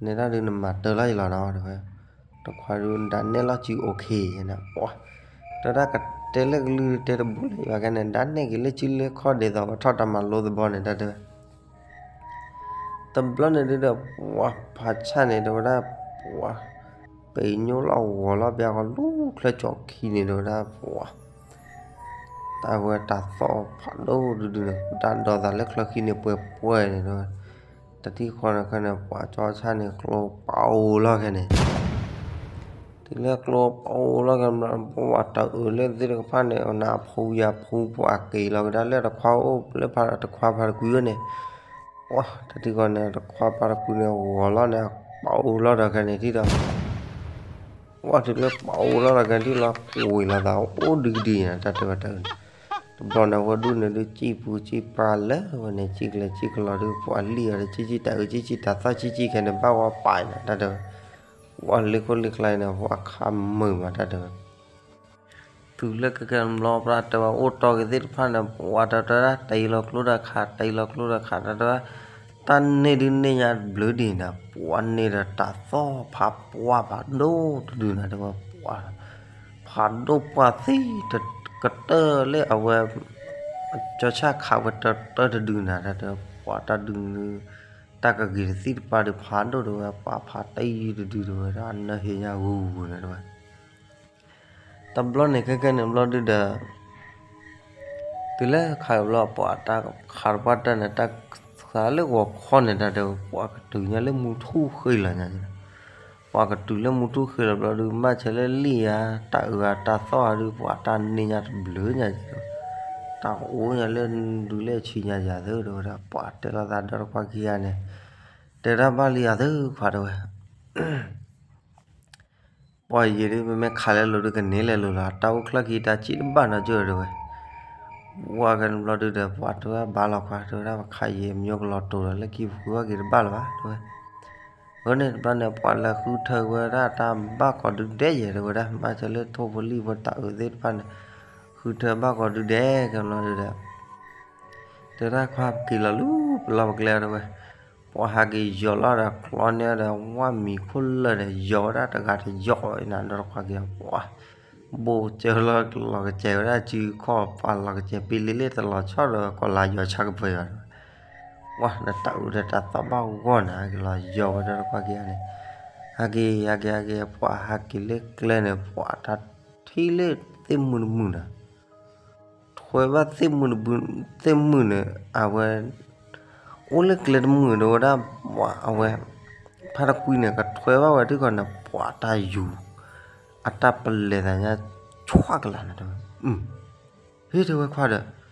နဲဒၣ်ဒုနမၤတၢ်လီၤယလီၤနီၤ တဲဝဲ, တခွါဒုဒၣ်နဲၣ်လီၤစု okay ယဲန့ၣ် ပှၤ တဲဝဲဒၣ်ကတဲလၢကလုၢ်တဲတဘူးလၢၤဘၣ်ခဲန့ၣ် ဒၣ်နဲၣ်က့ၤလၢစုလၢခီၣ်ဒ်သိးဝဲထီၣ်တၢ်မၤလိသဘီန့ၣ် တၢ်တဲဝဲ တဘျီန့ၣ်ဒုဒီး ပှၤဖးဆၣ်န့ၣ် တဲဝဲဒၣ် ပှၤ ပညိၣ်လီၤဂီၤလီၤဘျါဃီလၢချၢၣ်ကၠီၤခံန့ၣ် တဲဝဲဒၣ် ပှၤ တၢ်ဝဲတၢ်သီၣ်ဖးဒိၣ်ဒုဒုန့ၣ် တၢ်ဒိးသးလၢချၢၣ်ခံန့ၣ် ပှဲၤပှဲၤန့ၣ် တဲဝဲ တထံၣ်ဃီန့ၣ်ခဲန့ၣ် ပှၤကၠီဆၣ်န့ၣ် ကျိပအိလီၤခဲန့ၣ် တုၤလၢကျိပအိလီၤခဲ ပှၤတၢ်အုးလၢသ့ၣ်တဖၣ်န့ၣ် နဖူယၤဖူ ပှၤက့ၤလီၤကဒါလၢတခွါအိၣ်လၢတခွါဖးတကွံၤန့ၣ် ပှၤတထံၣ်ဃီန့ၣ် တခွါဖးတကွံၤန့ၣ် ဂီၤလီၤန့ၣ် ပအိလီၤဒီးခဲန့ၣ်ထံၣ်ဒီး ပှၤတုၤလၢပအိလီၤဒီးခဲန့ၣ်ထံၣ်လီၤ ကွံာ်လီၤသးအိၣ်ဒုကဒံန့ၣ် တၢ်တဲဝဲတၢ်အုးန့ၣ် တဘျီန့ၣ် ဝဲဒူၣ်န့ၣ်ဒုးစံၣ်ပူၤစံၣ်ပၤလၢဝဲန့ၣ် စံၣ်ကလဲၤစံၣ်ကလီၤဒုး ပှၤလံၣ်အီၤဒီး စံၣ်စံၣ်တၢ်အုး စံၣ်စံၣ်တၢ်သီၣ် စံၣ်စံၣ်ခဲန့ၣ် ဘၣ်ဝဲပာ်န့ၣ် တၢ်တဲဝဲ ပှၤလ့ခိၣ်လ့ကျါန့ၣ် ပှၤခးမုာ်မး တၢ်တဲဝဲ တုၤလၢကကဲဘျီ ပှၤတဲဝဲအိၣ်တီၢ်က့ၤသ့ၣ်တဖၣ်န့ၣ် ပှၤတၢ်တဲဝဲဒၣ် တ့လီၤကျိဒီးခး တ့လီၤကျိဒီးခး တၢ်တဲဝဲ တၢ်န့ၢ်ဒုးန့ၢ်ညါတဘျုးဒံးန့ၣ် ပှၤန့ၢ်ဒီးတၢ်သီၣ်ဖးပှၢ်ဖးဒိၣ်တဒုန့ၣ် တဲဝဲ ပှၤ ဖးဒိၣ်ပှၢ်သံ ကတၢၢ်လၢအဝဲ ကၠီဆၣ်ခးဝဲတၢၢ်တဒုန့ၣ် တၢ်တဲဝဲ ပှၤတၢ်ဒုးန့ၢ် တၢ်ကဂ့ၤတသံၣ်တပၤဒုးဖးဒိၣ်တဲဝဲ ပှၤဖးတံၢ်တဒုတဲဝဲဒၣ် အနၢဟ့ညါဂူၤဂူၤန့ၣ်တဲဝဲ တဘျီန့ၣ်ခဲကဲန့ၣ်ဘျီဒုဒီး တုၤလၢခးဘျီ ပှၤတၢ်ခးတပှၢ်တၢၢ်န့ၣ် တၢ်ခးလၢဂီၤခီန့ၣ် တၢ်တဲဝဲ ပှၤကတုၤညါလၢမူထူၣ်ဃ့လီၤညါန့ၣ် ပှၤကတုၤလၢမူထူၣ်ဃ့လီၤဘျီဒု မ့ၢ်ဆဲးလၢလံၣ်ဧါ တၢ်အုးဧါ တၢ်သီၣ်ဧါဒု ပှၤတၢ်န့ၢ်ညါတဘျုးညါန့ၣ် တၢ်အိၣ်ညါလၢဒုးလၢဆံညါယၤသၢတဲဝဲဒၣ် ပှၤတဲလိာ်သးဒီတခွါခံဂၤန့ၣ် တဲဒၣ်ဘၣ်လံယၤသၢခွါတဲဝဲ ပှၤယံာ်ဒု မ့မ့ၢ်ခးလၢလိၤဒုကန့ၢ်လဲၤလိၤလီၤ တၢ်အိၣ်ချၢၣ်ခံတၢ်စံၣ်တဘၣ်နီတစၢၢ်တဲဝဲ ပှၤကဲန့ၣ်ဘျီဒုဒီး ပှၤတဲဝဲဘၣ်လီၤခွါ တဲဝဲဒၣ်ပခးယံာ်မညိကလီၤတိၤဒီး လၢခံပဃုအီၣ်က့ၤတဘၣ်လၢၤဘၣ်တဲဝဲ အဃိန့ၣ်တဘျီန့ၣ် ပှၤလဲၤဃုထၢဝဲဒၣ်တၢ်ဘၣ်ကိးဒုဒဲးယဲၢ်တဲဝဲဒၣ် မ့ၢ်ဆဲးလၢထိၣ်ဖိလံၣ်ဖိတၢ်အုးသ့ၣ်တဖၣ်န့ၣ် ဃုထၢဘၣ်ကိးဒုဒဲးကဲဘျီဒုဒီး တဲဝဲဒၣ်ခွါပက့ၤလီၤလူၤ ပလီၢ်ပကျဲတဲဝဲ ပှၤဟးက့ၤယီၤလီၤဒီးကျီန့ၢ်ဒီး ဝၣ်မံၤခိၣ်လၢာ်ဒီး ယီၤဝဲဒၣ်တဂၤတယီၤအံၤနၤ ဒီးတခွါက့ၤ ပှၤ ဘိၣ်စၢလီၤလီၤကစဲးဝဲဒၣ်စုခီၣ် ပှၤလီၤကစဲးပ့လ့လ့ၣ်တလီၤဆီဒီး ကီၤလၤယီၤဆါကပၢၤယီၤတဲဝဲ ပှၤနတၢ်အုးဒီးတၢ်သီၣ်ဘၣ်ဂီၢ်နၤ ဟဲက့ၤလီၤယီၤဝဲဒီးတခွါခံဂၤန့ၣ်, ဟဲက့ၤ ဟဲက့ၤ ဟဲက့ၤ ပှၤဟဲက့ၤလၢကျဲန့ၣ် ပှၤတၢ်ထံၣ်လၢသ့ၣ်မုၢ်တမုၢ်နၤ, ထွဲဘၣ်သ့ၣ်မုၢ်တမုၢ်, သ့ၣ်မုၢ်န့ၣ် အဝဲ အိၣ်လၢကျဲတမုၢ်ဒီးဝဲဒၣ်, ပှၤအဝဲ ဖါတကွံန့ၣ် ကထွဲဘၣ်ဝဲတခီန့ၣ် ပှၤတၢ်ယူၤ အတၢ်ပလဲၤသးညါ ဆွးကလၤနၤတဲဝဲ, ဟ့ၣ်တဲဝဲခွါဒီး တဲဝဲ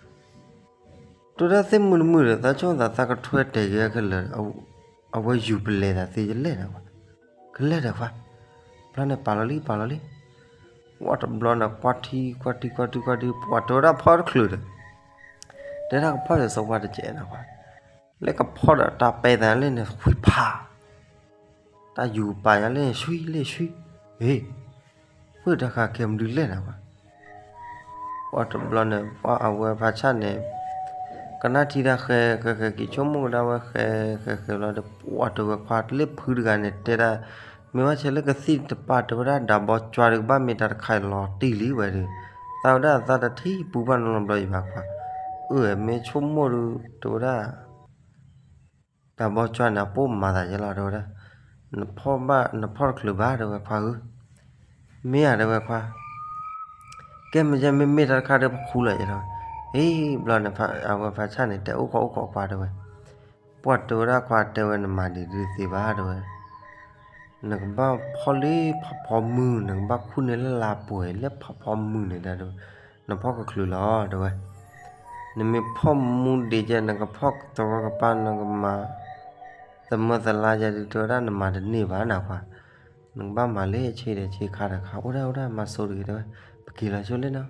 ဒၣ်သ့ၣ်မုၢ်တမုၢ်ဒီး သးဆိသးသးကထွဲတဲာ်က့ၤခဲလၢာ်, အဝဲယူၤပလဲၤသးသ့ယလဲၣ်နၤ, ကလဲၣ်ဒီးခွါ, ဘျီန့ၣ်ပာ်လီၤလံ ပာ်လီၤလံ, ဝဲတဘျီန့ၣ် ကွၢ်ထံ ကွၢ်ထံ ကွၢ်ထံ ကွၢ်ထံ ပှၤတဲဝဲဒၣ်ဖီတချုးဒီး, တဲဒၣ်ကဖီဒီးစီၤပှၤတကဲးနၤခွါ, လၢကဖီဒီးတၢ်ပဲသးလၢန့ၣ် ဝံၤဖး တၢ်ယူၤပာ်ညါလၢန့ၣ် ဆွံလၢဆွံ, ဟ့ၣ်, ဝဲတၢ်ဃးကဲမနုၤလဲၣ်နၤဝဲ, ပှၤတဘျီန့ၣ် ပှၤအဝဲဖးဆၣ်န့ၣ် ကနၣ်ထံတၢ်ဃဲ ဃဲဃဲက့ၤဆိကမိၣ်ကဒါဝဲ ဃဲဃဲဃဲလီၤဒီး ပှၤတဲဝဲခွါလၢဖုတဂၤန့ၣ် တဲဒၣ် မ့ၢ်ဘၣ်ဆဲးလၢကသံၣ်တပာ်တဲဝဲဒၣ် ဒၢဘီကၠွါဒီးကဘၣ်မ့ၢ်တၢ်တခါအံၤလီၤတံၢ်လံဝဲဒီး သးဝဲဒၣ်သးတထံၣ်ပူၤဘၣ်နီတဘျီအံၤဘၣ်ခွါ, အၢ မ့ၢ်ဆိကမိၣ်ဒီး တဲဝဲဒၣ် တၢ်ဘီကၠွါန့ၣ် အပိၢ်မၤသးယဲလီၤ တဲဝဲဒၣ်, နဖီၣ်ဘၣ် နဖီၣ်တချုးဘၣ် တဲဝဲခွါဧၢ, မ့ၢ်ဧါ တဲဝဲခွါ, ကဲမ့ၢ်ယဲမ့မ့ၢ်တၢ်တခါဒီးပခူလီၤယဲလီၤ, ဟ့ၣ် ဘျီန့ၣ် အဝဲဖးဆၣ်န့ၣ် တဲအိၣ်ခိးအိၣ်ခိးခွါ တဲဝဲ, ပှၤတဲဝဲဒၣ်ခွါ တဲဝဲနမၤဒ်ဒုးသ့ဘၣ် တဲဝဲ နကဘၣ်ဖီၣ်လၢဖးဖီမုၢ် နကဘၣ်ခူၣ်န့ၢ်လၢလါပှဲၤလၢဖးဖီမုၢ်န့ၣ်ဒီး နဖီၣ်ကချုးလီၤ တဲဝဲ, နမ့ၢ်ဖီၣ်မူဒံးကဲ နကဖီၣ်သဝီကပၤ နကမၤ သမၢသလါယဲဒုး တဲဝဲဒၣ်နမၤတန့ၢ်ဘၣ်နၤခွါ, နကဘၣ်မၤလၢဆ့ဒီးဆ့ခါဒီးခါ အိၣ်ဒၣ်အိၣ်ဒၣ်မၤစိတဂ့ၤ တဲဝဲ, ပက့ၤလီၤဆိလၢနီၤ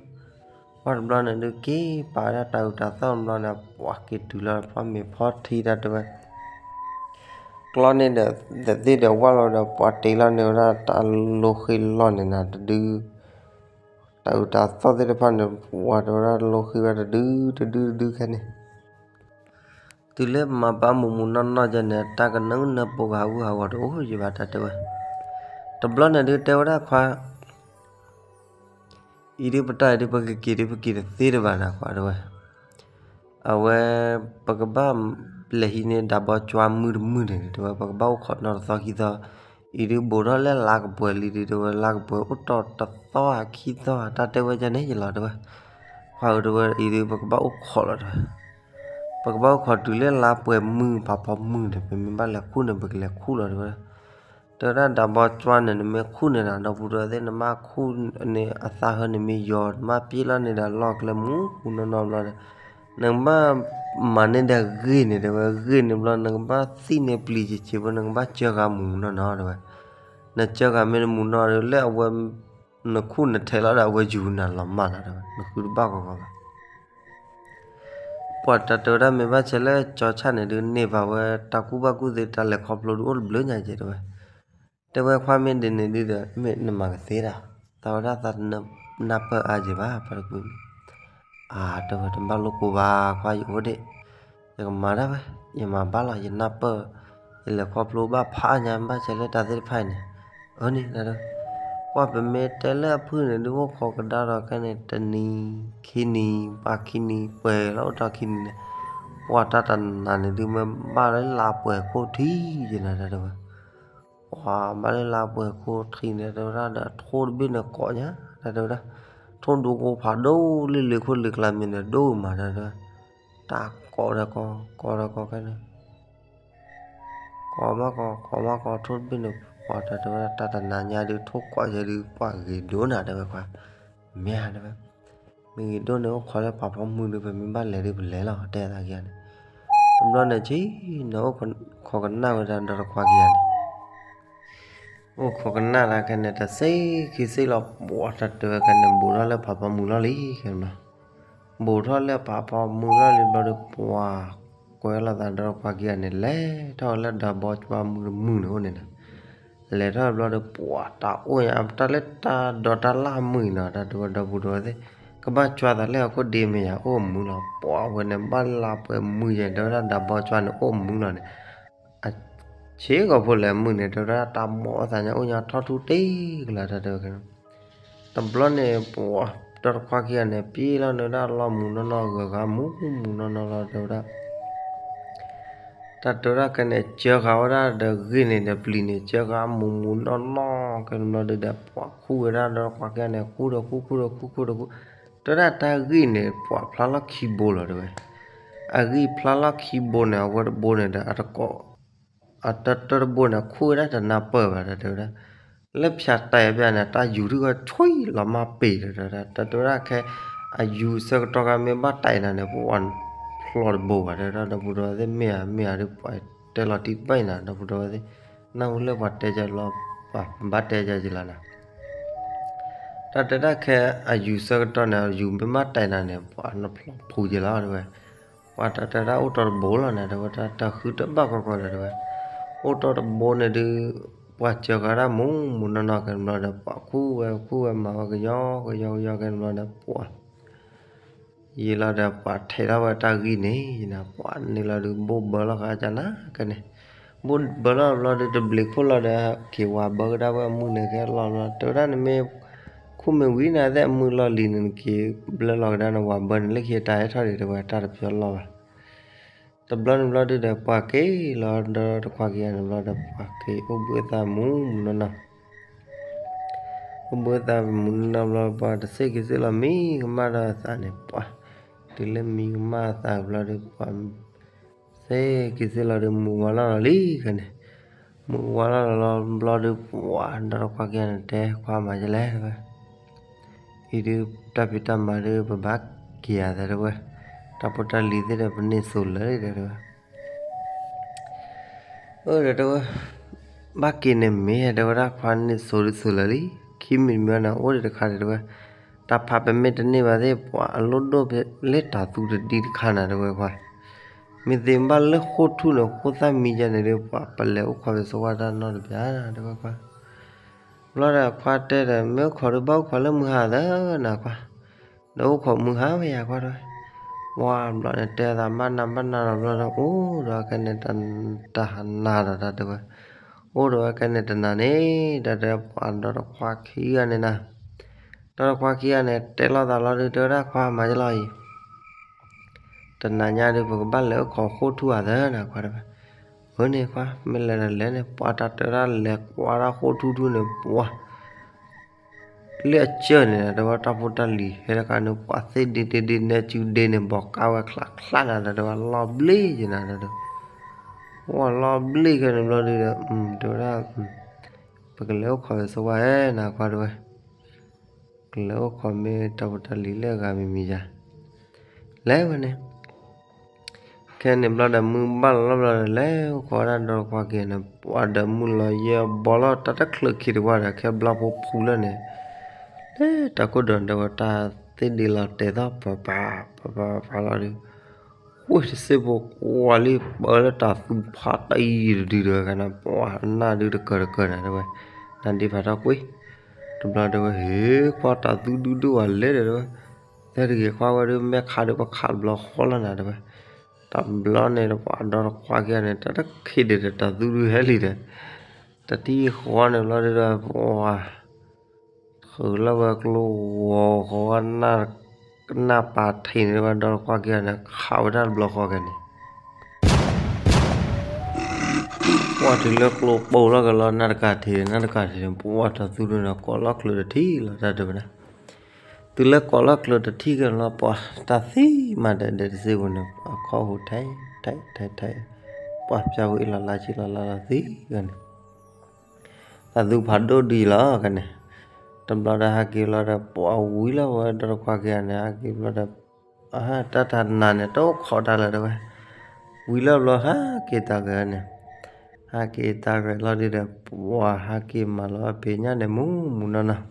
ပှၤတဘျီန့ၣ်ဒုးက့ၤပာ်ဒၣ်တၢ်အုးတၢ်သီၣ်တဘျီန့ၣ် ပှၤက့ၤတုၤလီၤဖီမ့ၤဖီထံတၢ်တဲဝဲ, ကျီန့ၢ်ဒီး သ့ၣ်ဒီးဝၣ်လီၤဒီး ပှၤတ့လီၤန့ၢ်ဝဲဒၣ်တၢ်လိဃ့လီၢ်န့ၣ်နၤတဒု, တၢ်အုးတၢ်သီၣ်သ့ၣ်တဖၣ်န့ၣ် ပှၤတဲဝဲဒၣ်လိဃ့ဝဲတဒုတဒုတဒုခဲန့ၣ် တုၤလၢမၤဘၣ်မူးမူးနီၢ်နီၢ်ယဲန့ၣ် တၢ်ကနၢနၢပူၤကဟးဂူာ်ဟးဂီၤတအိၣ်ယဘၣ်တၢ်တဲဝဲ, တဘျီန့ၣ်ဒုးတဲဝဲဒၣ်ခွါ အံၤဒုးပတၢ်အံၤဒုး ပကက့ၤဒုး ပက့ၤတသ့တဘၣ်နၤခွါတဲဝဲ, အဝဲ ပကဘၣ်လဲၤဟံးန့ၢ်ဒၢဘီကၠွါမုၢ်တမုၢ်န့ၣ် တဲဝဲ ပကဘၣ်အိၣ်ခိးနီတသီခံသီ, အံၤဒုးဘူးထီၣ်လၢလါကပှဲၤလံဒုး တဲဝဲ လါကပှဲၤအိၣ်တီၢ်တသီဧါခံသီဧါ တၢ်တဲဝဲဒ်န့ၣ်ယလီၤ တဲဝဲ, ခွါဧၢ တဲဝဲ အံၤဒုး ပကဘၣ်အိၣ်ခိးလီၤ တဲဝဲ ပကဘၣ်အိၣ်ခိးတုၤလၢလါပှဲၤမုၢ် ဖးဖီမုၢ်န့ၣ် ပမ့ၢ်ဘၣ်လဲၤခူၣ်န့ၣ် ပကလဲၤခူၣ်လီၤ တဲဝဲ, တဲဝဲဒၣ်ဒၢဘီကၠွါန့ၣ် နမ့ၢ်ခူၣ်န့ၣ်ဒီး ဒီပုၢ်ဒီဝဲၢ်သ့ၣ် နဘၣ်ခူၣ်န့ၣ် အသးဟၢန့ၣ်မ့ၢ်ယီၤ နဘၣ်ပျ့လီၤန့ၣ်ဒီးလီၢ်ကျဲမူးမူးနီၢ်နီၢ်ဘျီဒီး နကဘၣ်မၤန့ၢ်ဒီးဂ့ၢ်န့ၣ် တဲဝဲ ဂ့ၢ်န့ၣ်ဘျီ နကဘၣ်သံၣ်န့ၣ်ပျံၤဆံးဆံးဖိ နကဘၣ်စၢဃာ်မူးမူးနီၢ်နီၢ် တဲဝဲ, နစၢဃာ်မ့ၢ်တမူးနီၢ်ဒီး လၢအဝဲ နခူၣ်နထဲးလီၤဒီး အဝဲယူၤနၤလီၤမၢ်လီၤ တဲဝဲ နဃုတဘၣ်ဂီၤဂီၤဘၣ် ပှၤတၢ်တဲဝဲဒၣ်မ့ၢ်ဘၣ်ဆဲးလၢကၠီဆၣ်န့ၣ်ဒုး န့ၢ်ဘၣ်ဝဲတၢ်ကူၣ်ဘၣ်ကူၣ်သ့ တၢ်လဲၤခီဖျိဒုးအိၣ်တဘျုးညါကဲ တဲဝဲ, တဲဝဲခွါမ့ၢ်ဒ်န့ၣ်ဒုးဒီး မ့ၢ်နမၤကသ့ဒၣ်, သးဝဲဒၣ်သးနၢ်ပၢၢ်အါယံၤဘၣ် ပှၤတကွံန့ၣ်, အါ တဲဝဲ တဘၣ်လိၣ်ကိးဘၣ်ခွါ ယအိၣ်ဒံး, ယကမၤဒၣ်ဝဲ, ယမၤဘၣ်လီၤ ယနၢ်ပၢၢ်, ယလဲၤခီဖျိဘၣ်ဖးအါညါ ဘၣ်ဆဲးလၢတၢ်သ့ၣ်တဖၣ်အံၤန့ၣ်, အၢန့ၣ် တဲဝဲ, ပှၤပမ့ၢ်တဲလၢအဖုၣ်န့ၣ်ဒုး အိၣ်ခိးကဒါဒီးခဲန့ၣ် တနံၤ, ခံနံၤ, ပှၤခံနံၤ, ပှဲၤလီၤအိၣ်တ့ၢ်ခံနံၤန့ၣ်, ပှၤတၢ်တနၤန့ၣ်ဒုး မ့ၢ်ဘၣ်လၢလါပှဲၤခိၣ်ထံးယဲနၤ တဲဝဲ ပှၤဘၣ်လၢလါပှဲၤခိၣ်ထံးန့ၣ် တဲဝဲဒၣ်ဒီး ထိၣ်တဘ့ၣ်န့ၣ်ကိးညါ တၢ်တဲဝဲဒၣ်, ထိၣ်ဒိကိဖးဒိၣ်လၢလ့ခိၣ်လ့ကျါမ့ၢ်န့ၣ် ဒိၣ်မး တၢ်တဲဝဲ, တၢ်ကိးဒီးကိး ကိးဒီးကိးခဲန့ၣ် ကိးမးကိး ကိးမးကိး ထိၣ်တဘ့ၣ်န့ၣ် ပှၤတၢ်တဲဝဲဒၣ် တၢ်တနၤညါဒုး ထိၣ်ကိးယဲဒုး ပှၤဂ့ၤဒိၣ်နၤ တဲဝဲခွါ, မ့ၢ်ဧါ တဲဝဲ မ့ၢ်ဂ့ၤဒိၣ်န့ၣ် အိၣ်ခိးလၢဖးဖီမုၢ်ဒီး ပမ့ၢ်ဘၣ်လဲၤဒုး ပလဲၤလီၤ တဲသးခံဂၤန့ၣ်, တဘျီန့ၣ်ဆံး နအိၣ်ခိးကနၣ်ဝဲဒၣ်ဒီးတခွါခံဂၤန့ၣ်, အိၣ်ခိးကနၣ်သးခဲန့ၣ် တစ့ခံစ့လီၤ ပှၤတၢ်တဲဝဲခဲန့ၣ် ဘူးထီၣ်လၢဖးဖီမုၢ်လီၤလံ ခဲန့ၣ်ဘျီ ဘူးထီၣ်လၢဖးဖီမုၢ်လီၤလံဘျီဒီး ပှၤကွဲးလီၤသးဒီးတခွါခံဂၤန့ၣ် လဲၤထီၣ်လၢဒၢဘီကၠွါမုၢ်တမုၢ်န့ၣ်အိၣ်န့ၣ်ဒီး လဲၤထီၣ်ဘျီဒီး ပှၤတၢ်အိၣ်ညါ တၢ်လၢတၢ်ဒိးတၢ်လၢ်မုာ်နီၤ တၢ်တဲဝဲဒီပုၢ်ဒီဝဲၢ်သ့ၣ် ကဘၣ်ကွၢ်သးလၢဟီၣ်ခိၣ်ဒ့မ့ၢ်ယၤ အိၣ်မုာ်လီၤ ပှၤဝဲန့ၣ် ဘၣ်လါပှဲၤမုာ်ယဲ တဲဝဲဒၣ် ဒၢဘီကၠွါန့ၣ် အိၣ်မုာ်လီၤန့ၣ် အဆ့ကီၢ်ဖိလဲၤမုာ်န့ၣ် တဲဝဲဒၣ် တၢ်ဘီအသးညါအိၣ်ညါထီၣ်ထူတ့ၢ်ကလာ် တၢ်တဲဝဲ တဘျီန့ၣ် ပှၤဒီတခွါခံဂၤန့ၣ် ပျ့လီၤန့ၣ်ဒၣ်လီၢ်မုာ်နီၢ်နီၢ် ဂၢၤဂၤမုာ်မုာ်နီၢ်နီၢ်လီၤ တဲဝဲဒၣ် တၢ်တဲဝဲဒၣ်ခဲန့ၣ် ကၢဃာ်ဝဲဒၣ်ဒီးဂ့ၢ်န့ၣ်ဒီးပျံၤန့ၣ် ကၢဃာ်မူးမူးနီၢ်နီၢ်ခဲန့ၣ်ဘျီဒုဒီး ပှၤခူၣ်ဝဲဒၣ်ဒီးခွါက့န့ၣ် ခူၣ်ဒီးခူၣ် ခူၣ်ဒီးခူၣ် ခူၣ်ဒီးခူၣ်, တဲဝဲဒၣ်တၢ်ဂ့ၢ်န့ၣ် ပှၤဖျါလီၢ်ခံဘိလီၤတဲဝဲ. အဂ့ၢ်ဖျါလီၢ်ခံဘိန့ၣ် အဝဲတဘိန့ၣ်ဒီး အတကိး အတၢတဘိန့ၣ် ခူၣ်ဝဲဒၣ်တနၢ်ပၢၢ်ဘၣ်ဒီးတဲဝဲဒၣ် လၢဖၠးတဲအဘၣ်န့ၣ် တၢ်ယူၤထံၣ်ဂီၤဆွံလီၤမၢ်ပ့ၤဒီးတဲဝဲဒၣ် တၢ်တဲဝဲဒၣ်ခဲ အယူၤဆၢကတီၢ်ခါမ့ၢ်ဘၣ်တဲနၤန့ၣ် ပှၤဖျီတဘိဘၣ်တဲဝဲဒၣ် ဒီပုၢ်ဒီဝဲၢ်သ့ၣ် မ့ၢ်ဧါ မ့ၢ်ဧါဒီး ပှၤတဲလီၤတံၢ်တဘၣ်အံၤနၤ ဒီပုၢ်ဒီဝဲၢ်သ့ၣ် နၢ်ဟူလၢပှၤတဲကလီၤ ပှၤဘၣ်တဲကကလီၤနၤ တၢ်တဲဒၣ်ခဲ အယူၤဆၢကတီၢ်န့ၣ် အယူၤမ့ၢ်ဘၣ်တဲနၤန့ၣ် ပှၤနဖျီဖူကလီၤတဲဝဲ. ပှၤတၢ်တဲဒၣ်အိၣ်တီတဘိလီၤနၤတဲဝဲ တၢ်တၢ်ဃုတဘၣ်ကီကီဒီးတဲဝဲ. အိၣ်တီတဘိန့ၣ်ဒုး ပှၤစၢဃာ်ဒၣ်မူးမူးနီၢ်နီၢ်ခဲန့ၣ်ဘျီဒီး ပှၤခူၣ်ဝဲခူၣ်ဝဲမၤဝဲကယီကယီကယီခဲန့ၣ်ဘျီဒီး ပှၤ ယံာ်လီၤဒီးပှၤထဲးထီၣ်ဝဲတၢ်ဂံၢ်န့ၣ်ယနၤ ပှၤန့ၣ်လီၤဒုး ဘိၣ်ဘၢလီၤဃာ်ကနၤကဲန့ၣ်, ဘိၣ်ဘၢလီၤဘျီဒီး တဘျီခိၣ်လီၤဒီး က့ၤဝၤဘၢကဒါဝဲအမုၢ်န့ၣ် ကဲလီၤဘျီ တဲဝဲဒၣ်နမ့ၢ် ခူၣ်မ့ၢ်ဝံၤန့ၣ်သ့ၣ်အမုၢ်လီၢ်လံၤန့ၣ် နက့ၤဘျၢလီၤကဒါနဝၤဘၢန့ၣ် လၢခံတၢ်ဟဲထီၣ်ဒံး တဲဝဲတၢ်တပျီလီၢ်ဘၣ်. တဘျီန့ၣ်ဘျီဒုးဒီး ပှၤက့ၤလီၤဒီးတခွါက့ၤယၤန့ၣ်ဘျီဒီး ပှၤက့ၤအိၣ်ဘှံးအသးမူးမူးနီၢ်နီၢ် အိၣ်ဘှံးအသးမူးနီၢ်နီၢ်ဘျီ ပှၤတစ့ၢ်က့ၤစ့ၢ်လီၤမံကမၣ်ဒီးအသးန့ၣ် ပှၤ တုၤလၢမံကမၣ်အသးဘျီဒီး ပှၤ စ့ၢ်က့ၤစ့ၢ်လီၤဒီး မုၢ်ဝါလီၤလီၤလံခဲန့ၣ်, မုၢ်ဝါလီၤလီၤလီၤဘျီဒီး ပှၤဒီတခွါက့ၤန့ၣ် တဲခွါမၤကလဲၣ်တဲဝဲ အံၤဒုး တၢ်ဖံးတၢ်မၤဒုး ပဘၣ်က့ၤယၤသးတဲဝဲ, တၢ်ဖိတၢ်လံၤသ့ၣ်ဒီး ပန့ၢ်စိၤလၢာ်ဒီးတဲဝဲ အၢ ဒီးတဲဝဲ, ဘၣ်က့ၤန့ၣ်မ့ၢ်တဲဝဲဒၣ် ခွါန့ၢ်စိၤဒုးစိၤလၢာ်လံ, ခံမံၤတမံၤန့ၣ် အိၣ်ဒံးတခါဒီးတဲဝဲ, တၢ်ဖးပမ့ၢ်တန့ၢ်ဘၣ်သ့ၣ် ပှၤအလိၣ်ဒိၣ်ဖဲလၢတၢ်သူတဒံတခါနၤတဲဝဲခွါ, မ့ၢ်သ့ဘၣ်လၢဃိထူၣ်န့ၣ် ဃိသၣ်မံယါန့ၣ်ဒီး ပှၤပလဲၤအိၣ်ခိးဝဲဆိဝဲတၢ်နီတဘျီနၤတဲဝဲခွါ ဘျီဒီးခွါတဲဒီး မ့ၢ်အိၣ်ခိးဒုးဘၣ်အိၣ်ခိးလၢမုၢ်ဟါသၢနၤခွါ, ဒီးအိၣ်ခိးမုၢ်ဟါဝဲယၤခွါတဲဝဲ, ပှၤဘျီန့ၣ် တဲသးဘၣ်နၤဘၣ်နၤဒီးဘျီဒီး အိၣ်ဒီးဝဲခဲန့ၣ်တနၤဒီးတၢ်တဲဝဲ, အိၣ်ဒီးဝဲခဲန့ၣ်တနၤန့ၣ် တၢ်တဲပှၤဒီတခွါခံဂၤန့ၣ်နၤ, ဒီတခွါခံဂၤန့ၣ် တဲလိာ်သးလီၤဒုး တဲဝဲဒၣ်ခွါမၤကလီၤအံၤ တနၤညါဒုး ပကဘၣ်လဲၤအိၣ်ခိးဃိထူၣ်ဧါသၢနၤခွါတဲဝဲ, အၢန့ၣ်ခွါ မ့ၢ်လဲၤဒီးလဲၤန့ၣ် ပှၤတၢ်တဲဝဲဒၣ်လဲၤကွၢ်ဒၣ်ဃိထူၣ်ထူၣ်န့ၣ် ပှၤ လၢအစၢၢ်န့ၣ် တဲဝဲတၢ်ဖိတၢ်လံၤဟဲတခါန့ၣ် ပှၤသ့ၣ်ဒ့ဒ့ဒ့နဲစုဒ့န့ၣ် ဘီးကါဝဲချးချးနၤဒီး တဲဝဲလီၤဘျ့ယနၤဒီး ပှၤလီၤဘျ့ခဲန့ၣ်ဘျီဒုးဒီး တဲဝဲဒၣ် ပကလဲၤအိၣ်ခိးဆိဝဲနၤခွါတဲဝဲ ကလဲၤအိၣ်ခိးမ့ၢ်တၢ်ဖိတၢ်လံၤလၢအဂၤမံၤမံၤယါ လဲၤဝဲန့ၣ် ခဲန့ၣ်ဘျီဒီးမုၢ်ဘၣ်လီၤဘျီဒီး လဲၤအိၣ်ခိးဝဲဒၣ်ဒီတခွါက့ၤန့ၣ် ပှၤဒီးမုၢ်လီၤယဲၢ်ဘီလီၤ တၢ်တချုးခံတဝၢ်ဒီး ခဲဘျီဖိဖူလၢန့ၣ် လၢတၢ်ခိၣ်ဒီးတဲဝဲ တၢ်သ့ၣ်ဒ့လီၤတဲာ်သီၣ်ပၤပၤ ပၤပၤပၤလီၤဒုး ဃိတစ့ၢ်ဖိကွၢ်လံ ပၢလၢတၢ်သူဖးတၢ်အံၤတဒုဒီး ကနၣ်ပှၤနၢ်ဒုးတကၢၤတကၢၤနၤတဲဝဲ နၤဒ့ဖးထီၣ်ကွံာ် တဘျီတဲဝဲ ဟ့ၣ် ခွါတၢ်သူဒုဒုဝဲလဲၣ်ဒီးတဲဝဲ သၢတဂ့ၤခွါဝဲဒုး မဲာ်ခးဒုးပခးတဘျီဃီလီၤနၤတဲဝဲ တဘျီန့ၣ်ပှၤဒီတခွါက့ၤန့ၣ် တၢ်တခံးဒံးဒီးတၢ်သူဒုဟဲလံဒီး တထံၣ်ဃီန့ၣ်ဘျီဒုးဒီး ပှၤ ဃုာ်လီၤဝဲကျိဂီၤဃီဝဲ နၢ်ပၤထံးန့ၣ်ဝဲဒီတခွါက့ၤန့ၣ် ခးဝဲဒၣ်တဘျီဃီက့ၤန့ၣ် ပှၤတုၤလၢကျိပိာ်လီၤက့ၤလီၤ နၢ်တကးထံး နၢ်တကးထံးန့ၣ် ပှၤတၢ်သူဒုန့ၣ် ကိးလီၤချုးတထံၣ်လီၤတၢ်တဲဝဲဒၣ် တုၤလၢကိးလီၤချုးတထံၣ်က့ၤလီၤ ပှၤတၢ်သံမၤဒဲးဒဲးတစ့ၢ်ဖိန့ၣ် အခီၣ်ဟူးထဲထဲထဲထဲ ပှၤဖၠါဟူးအ့ၣ်လီၤလါဆံလီၤလါလီၤသံဂၤန့ၣ် တၢ်သူဖးဒိၣ်ဒံးလီၤကန့ၣ် တဘျီဒီးဟဲက့ၤလီၤဒီး ပှၤဝံၤလီၤဝဲဒီတခွါက့ၤန့ၣ် ဟဲက့ၤဘျီဒီး တၢ်တနၤန့ၣ် တအိၣ်ခိးတၢ်လၢၤတဲဝဲ ဝံၤလီၤဘျီဟဲက့ၤတၢ်ဂဲၤန့ၣ် ဟဲက့ၤတၢ်ဂဲၤလီၤဒုးဒီး ပှၤဟဲက့ၤမၤလီၤအဖံးညၣ်န့ၣ်မူးမူးနီၢ်နီၢ်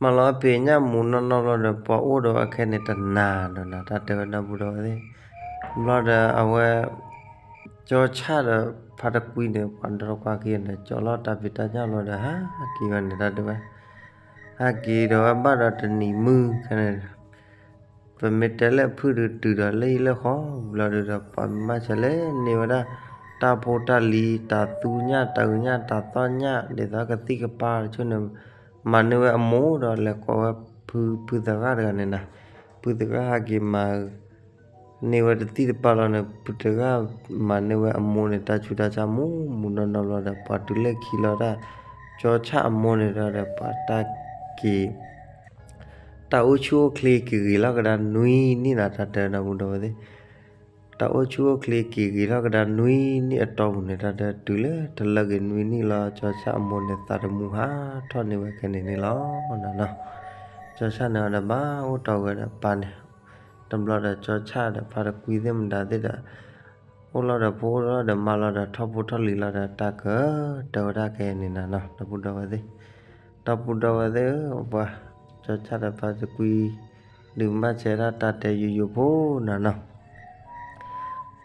မၤလီၤအဖံးညၣ်မူးနီၢ်နီၢ်ဘျီဒီး ပှၤအိၣ်ဒီးဝဲခဲန့ၣ်တနၤဒီးနၤ တၢ်တဲဝဲဒီပုၢ်ဒီဝဲၢ်သ့ၣ် ဘျီဒီးအဝဲ ကၠီဆၣ်ဒီးဖါတကွံန့ၣ် ပှၤဒီတခွါက့ၤန့ၣ် ကၠီလီၤတၢ်ဖံးတၢ်ညၣ်ဘျီဒီး ဟဲက့ၤဝဲန့ၣ် တၢ်တဲဝဲ ဟဲက့ၤဒီးဝဲဘၣ်ဒီးတနံၤမုၢ်ခဲန့ၣ် ပမ့ၢ်တဲလၢဖုၣ်ဒုးတုၤဒီးလၢဟံၣ်လၢဃီဘျီဒုးဒီး ပှၤမၤဆဲးလဲၣ်န့ၢ်ဝဲဒၣ် တၢ်ဖိတၢ်လံၤ တၢ်သူညၣ် တၢ်အုးညၣ် တၢ်သီၣ်ညၣ် ဒ်သိးကသံၣ်ကပၤတဆိန့ၣ် မၤန့ၢ်ဝဲအမိၢ်ဒီးလဲၤကိးဝဲဖု ဖုသရၣ်တဂၤန့ၣ်နၤ ဖုသရၣ်ဟဲက့ၤမၤ န့ၢ်ဝဲတသံၣ်တပၤလီၤန့ၣ် ဖုတဂၤမၤန့ၢ်ဝဲအမိၢ်န့ၣ် တၢ်ဆူးတၢ်ဆါမူးမူးနီၢ်နီၢ်ဘျီဒီး ပှၤတုၤလၢခံလီၤတၢ် ကၠီဆၣ်အမိၢ်န့ၣ်ဒီး ပှၤတၢ်က့ၤ တၢ်အိၣ်ဆူၣ်အိၣ်ချ့က့ၤဂ့ၤလီၤကဒါနွံနံၣ်နီၤ တၢ်တဲဒီပုၢ်ဒီဝဲၢ်သ့ၣ်, တၢ်အိၣ်ဆူၣ်အိၣ်ချ့က့ၤဂ့ၤလီၤကဒါနွံနံၣ်အတီၢ်ပူၤန့ၣ် တၢ်တဲတုၤလၢတလၢက့ၤနွံနံၣ်လီၤ ကၠီဆၣ်အမိၢ်န့ၣ် သးတမူဟးထီၣ်န့ၢ်ဝဲခဲန့ၣ်န့ၣ်လီၤနီၤနီၤ. ကၠီဆၣ်န့ၣ်အီၤဒီးဘၣ်အိၣ်တီၢ်ဝဲဒီးပၢ်န့ၣ်, တဘျီဒီးကၠီဆၣ်ဒီးဖါတကွံသ့ၣ်မတၤသ့ၣ်ဒီး အိၣ်လီၤဒီးဖိအိၣ်လီၤဒီးမါလီၤဒီးထီၣ်ဖိထီၣ်လံၤလီၤဒီး တၢ်ကတၢၢ်ဝဲဒၣ်ခဲအံၤန့ၣ်နီၤနီၤ ဒီပုၢ်ဒီဝဲၢ်သ့ၣ်, ဒီပုၢ်ဒီဝဲၢ်သ့ၣ်ဧၢ ပှၤ ကၠီဆၣ်ဒီးဖါတကွံ ဒုးဘၣ်ဆဲးဒၣ်တၢ်တဲယိယိဖိနီၤနီၤ.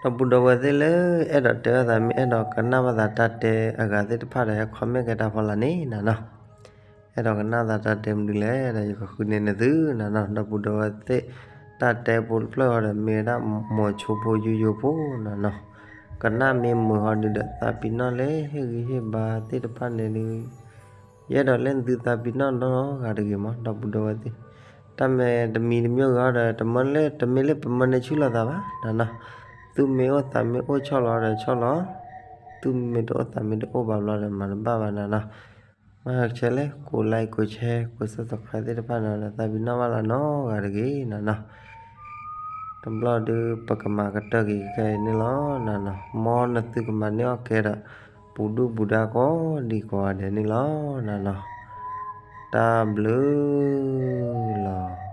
ဒီပုၢ်ဒီဝဲၢ်သ့ၣ်လၢ အဲၣ်ဒိးတဲအသးမ့ၢ်အဲၣ်ဒိးကနၣ်ဘၣ်သးတၢ်တဲအဂၤသ့ၣ်တဖၣ်ဒီး ဟဲ comment ကဲတၢ်ဖီလာ်န့ၣ်နီၤနီၤ. အဲၣ်ဒိးကနၣ်သးတၢ်တဲမနုၤလဲၣ်ဒီး ယကဃုန့ၢ်နသုနီၤနီၤ ဒီပုၢ်ဒီဝဲၢ်သ့ၣ်, တၢ်တဲဖိတဖျၢၣ်ဟီဒီးမ့ၢ်ဝဲဒၣ်မိၤဆိဖိယိယိဖိနီၤနီၤ. ကနၣ်မ့ၢ်မုာ်ဟီဒုးဒီး သးပ့ၤနီၣ်လၢဟ့ၣ်ဂံၢ်ဟ့ၣ်ဘါသ့ၣ်တဖၣ်န့ၣ်ဒုး ယအဲၣ်ဒိးလၢသုသးပ့ၤနီၣ်နီတဂၤတဂ့ၤမး ဒီပုၢ်ဒီဝဲၢ်သ့ၣ်. တၢ်မ့ၢ်တမံၤတမံၤဂ့ၤဒီး တမ့ၢ်လၢ တမ့ၢ်လၢပမၢန့ၢ်ဆူၣ်လိာ်သးဘၣ်နီၤနီၤ. သုမ့ၢ်အိၣ်သးမ့ၢ်အိၣ်ဆီၣ်လီၤဒီးဆီၣ်လီၤ, သုမ့ၢ်တအိၣ်သးမ့ၢ်တအိၣ်ဘၣ်ဘျီဒီး မၤတဘၣ်ဘၣ်နီၤနီၤ. မၤဆဲးလဲၣ် ကိး like ကိး share ကိး subscribe သ့ၣ်တဖၣ်နီၤဒီး သးပ့ၤနီၣ်ဘၣ်လီၤနီတဂၤတဂ့ၤနီၤနီၤ. တဘျီဒုး ပကမၤကတၢၢ်က့ၤခဲအံၤန့ၣ်လီၤနီၤနီၤ. မ်နသုကမၤန့ၢ်အီၣ်ကဲဒီး ပူၤဒုၣ်ပူၤဒါကိးဒံးကိးဂၤဒဲးန့ၣ်လီၤနီၤနီၤ. တၢ်ဘျုးလီၤ.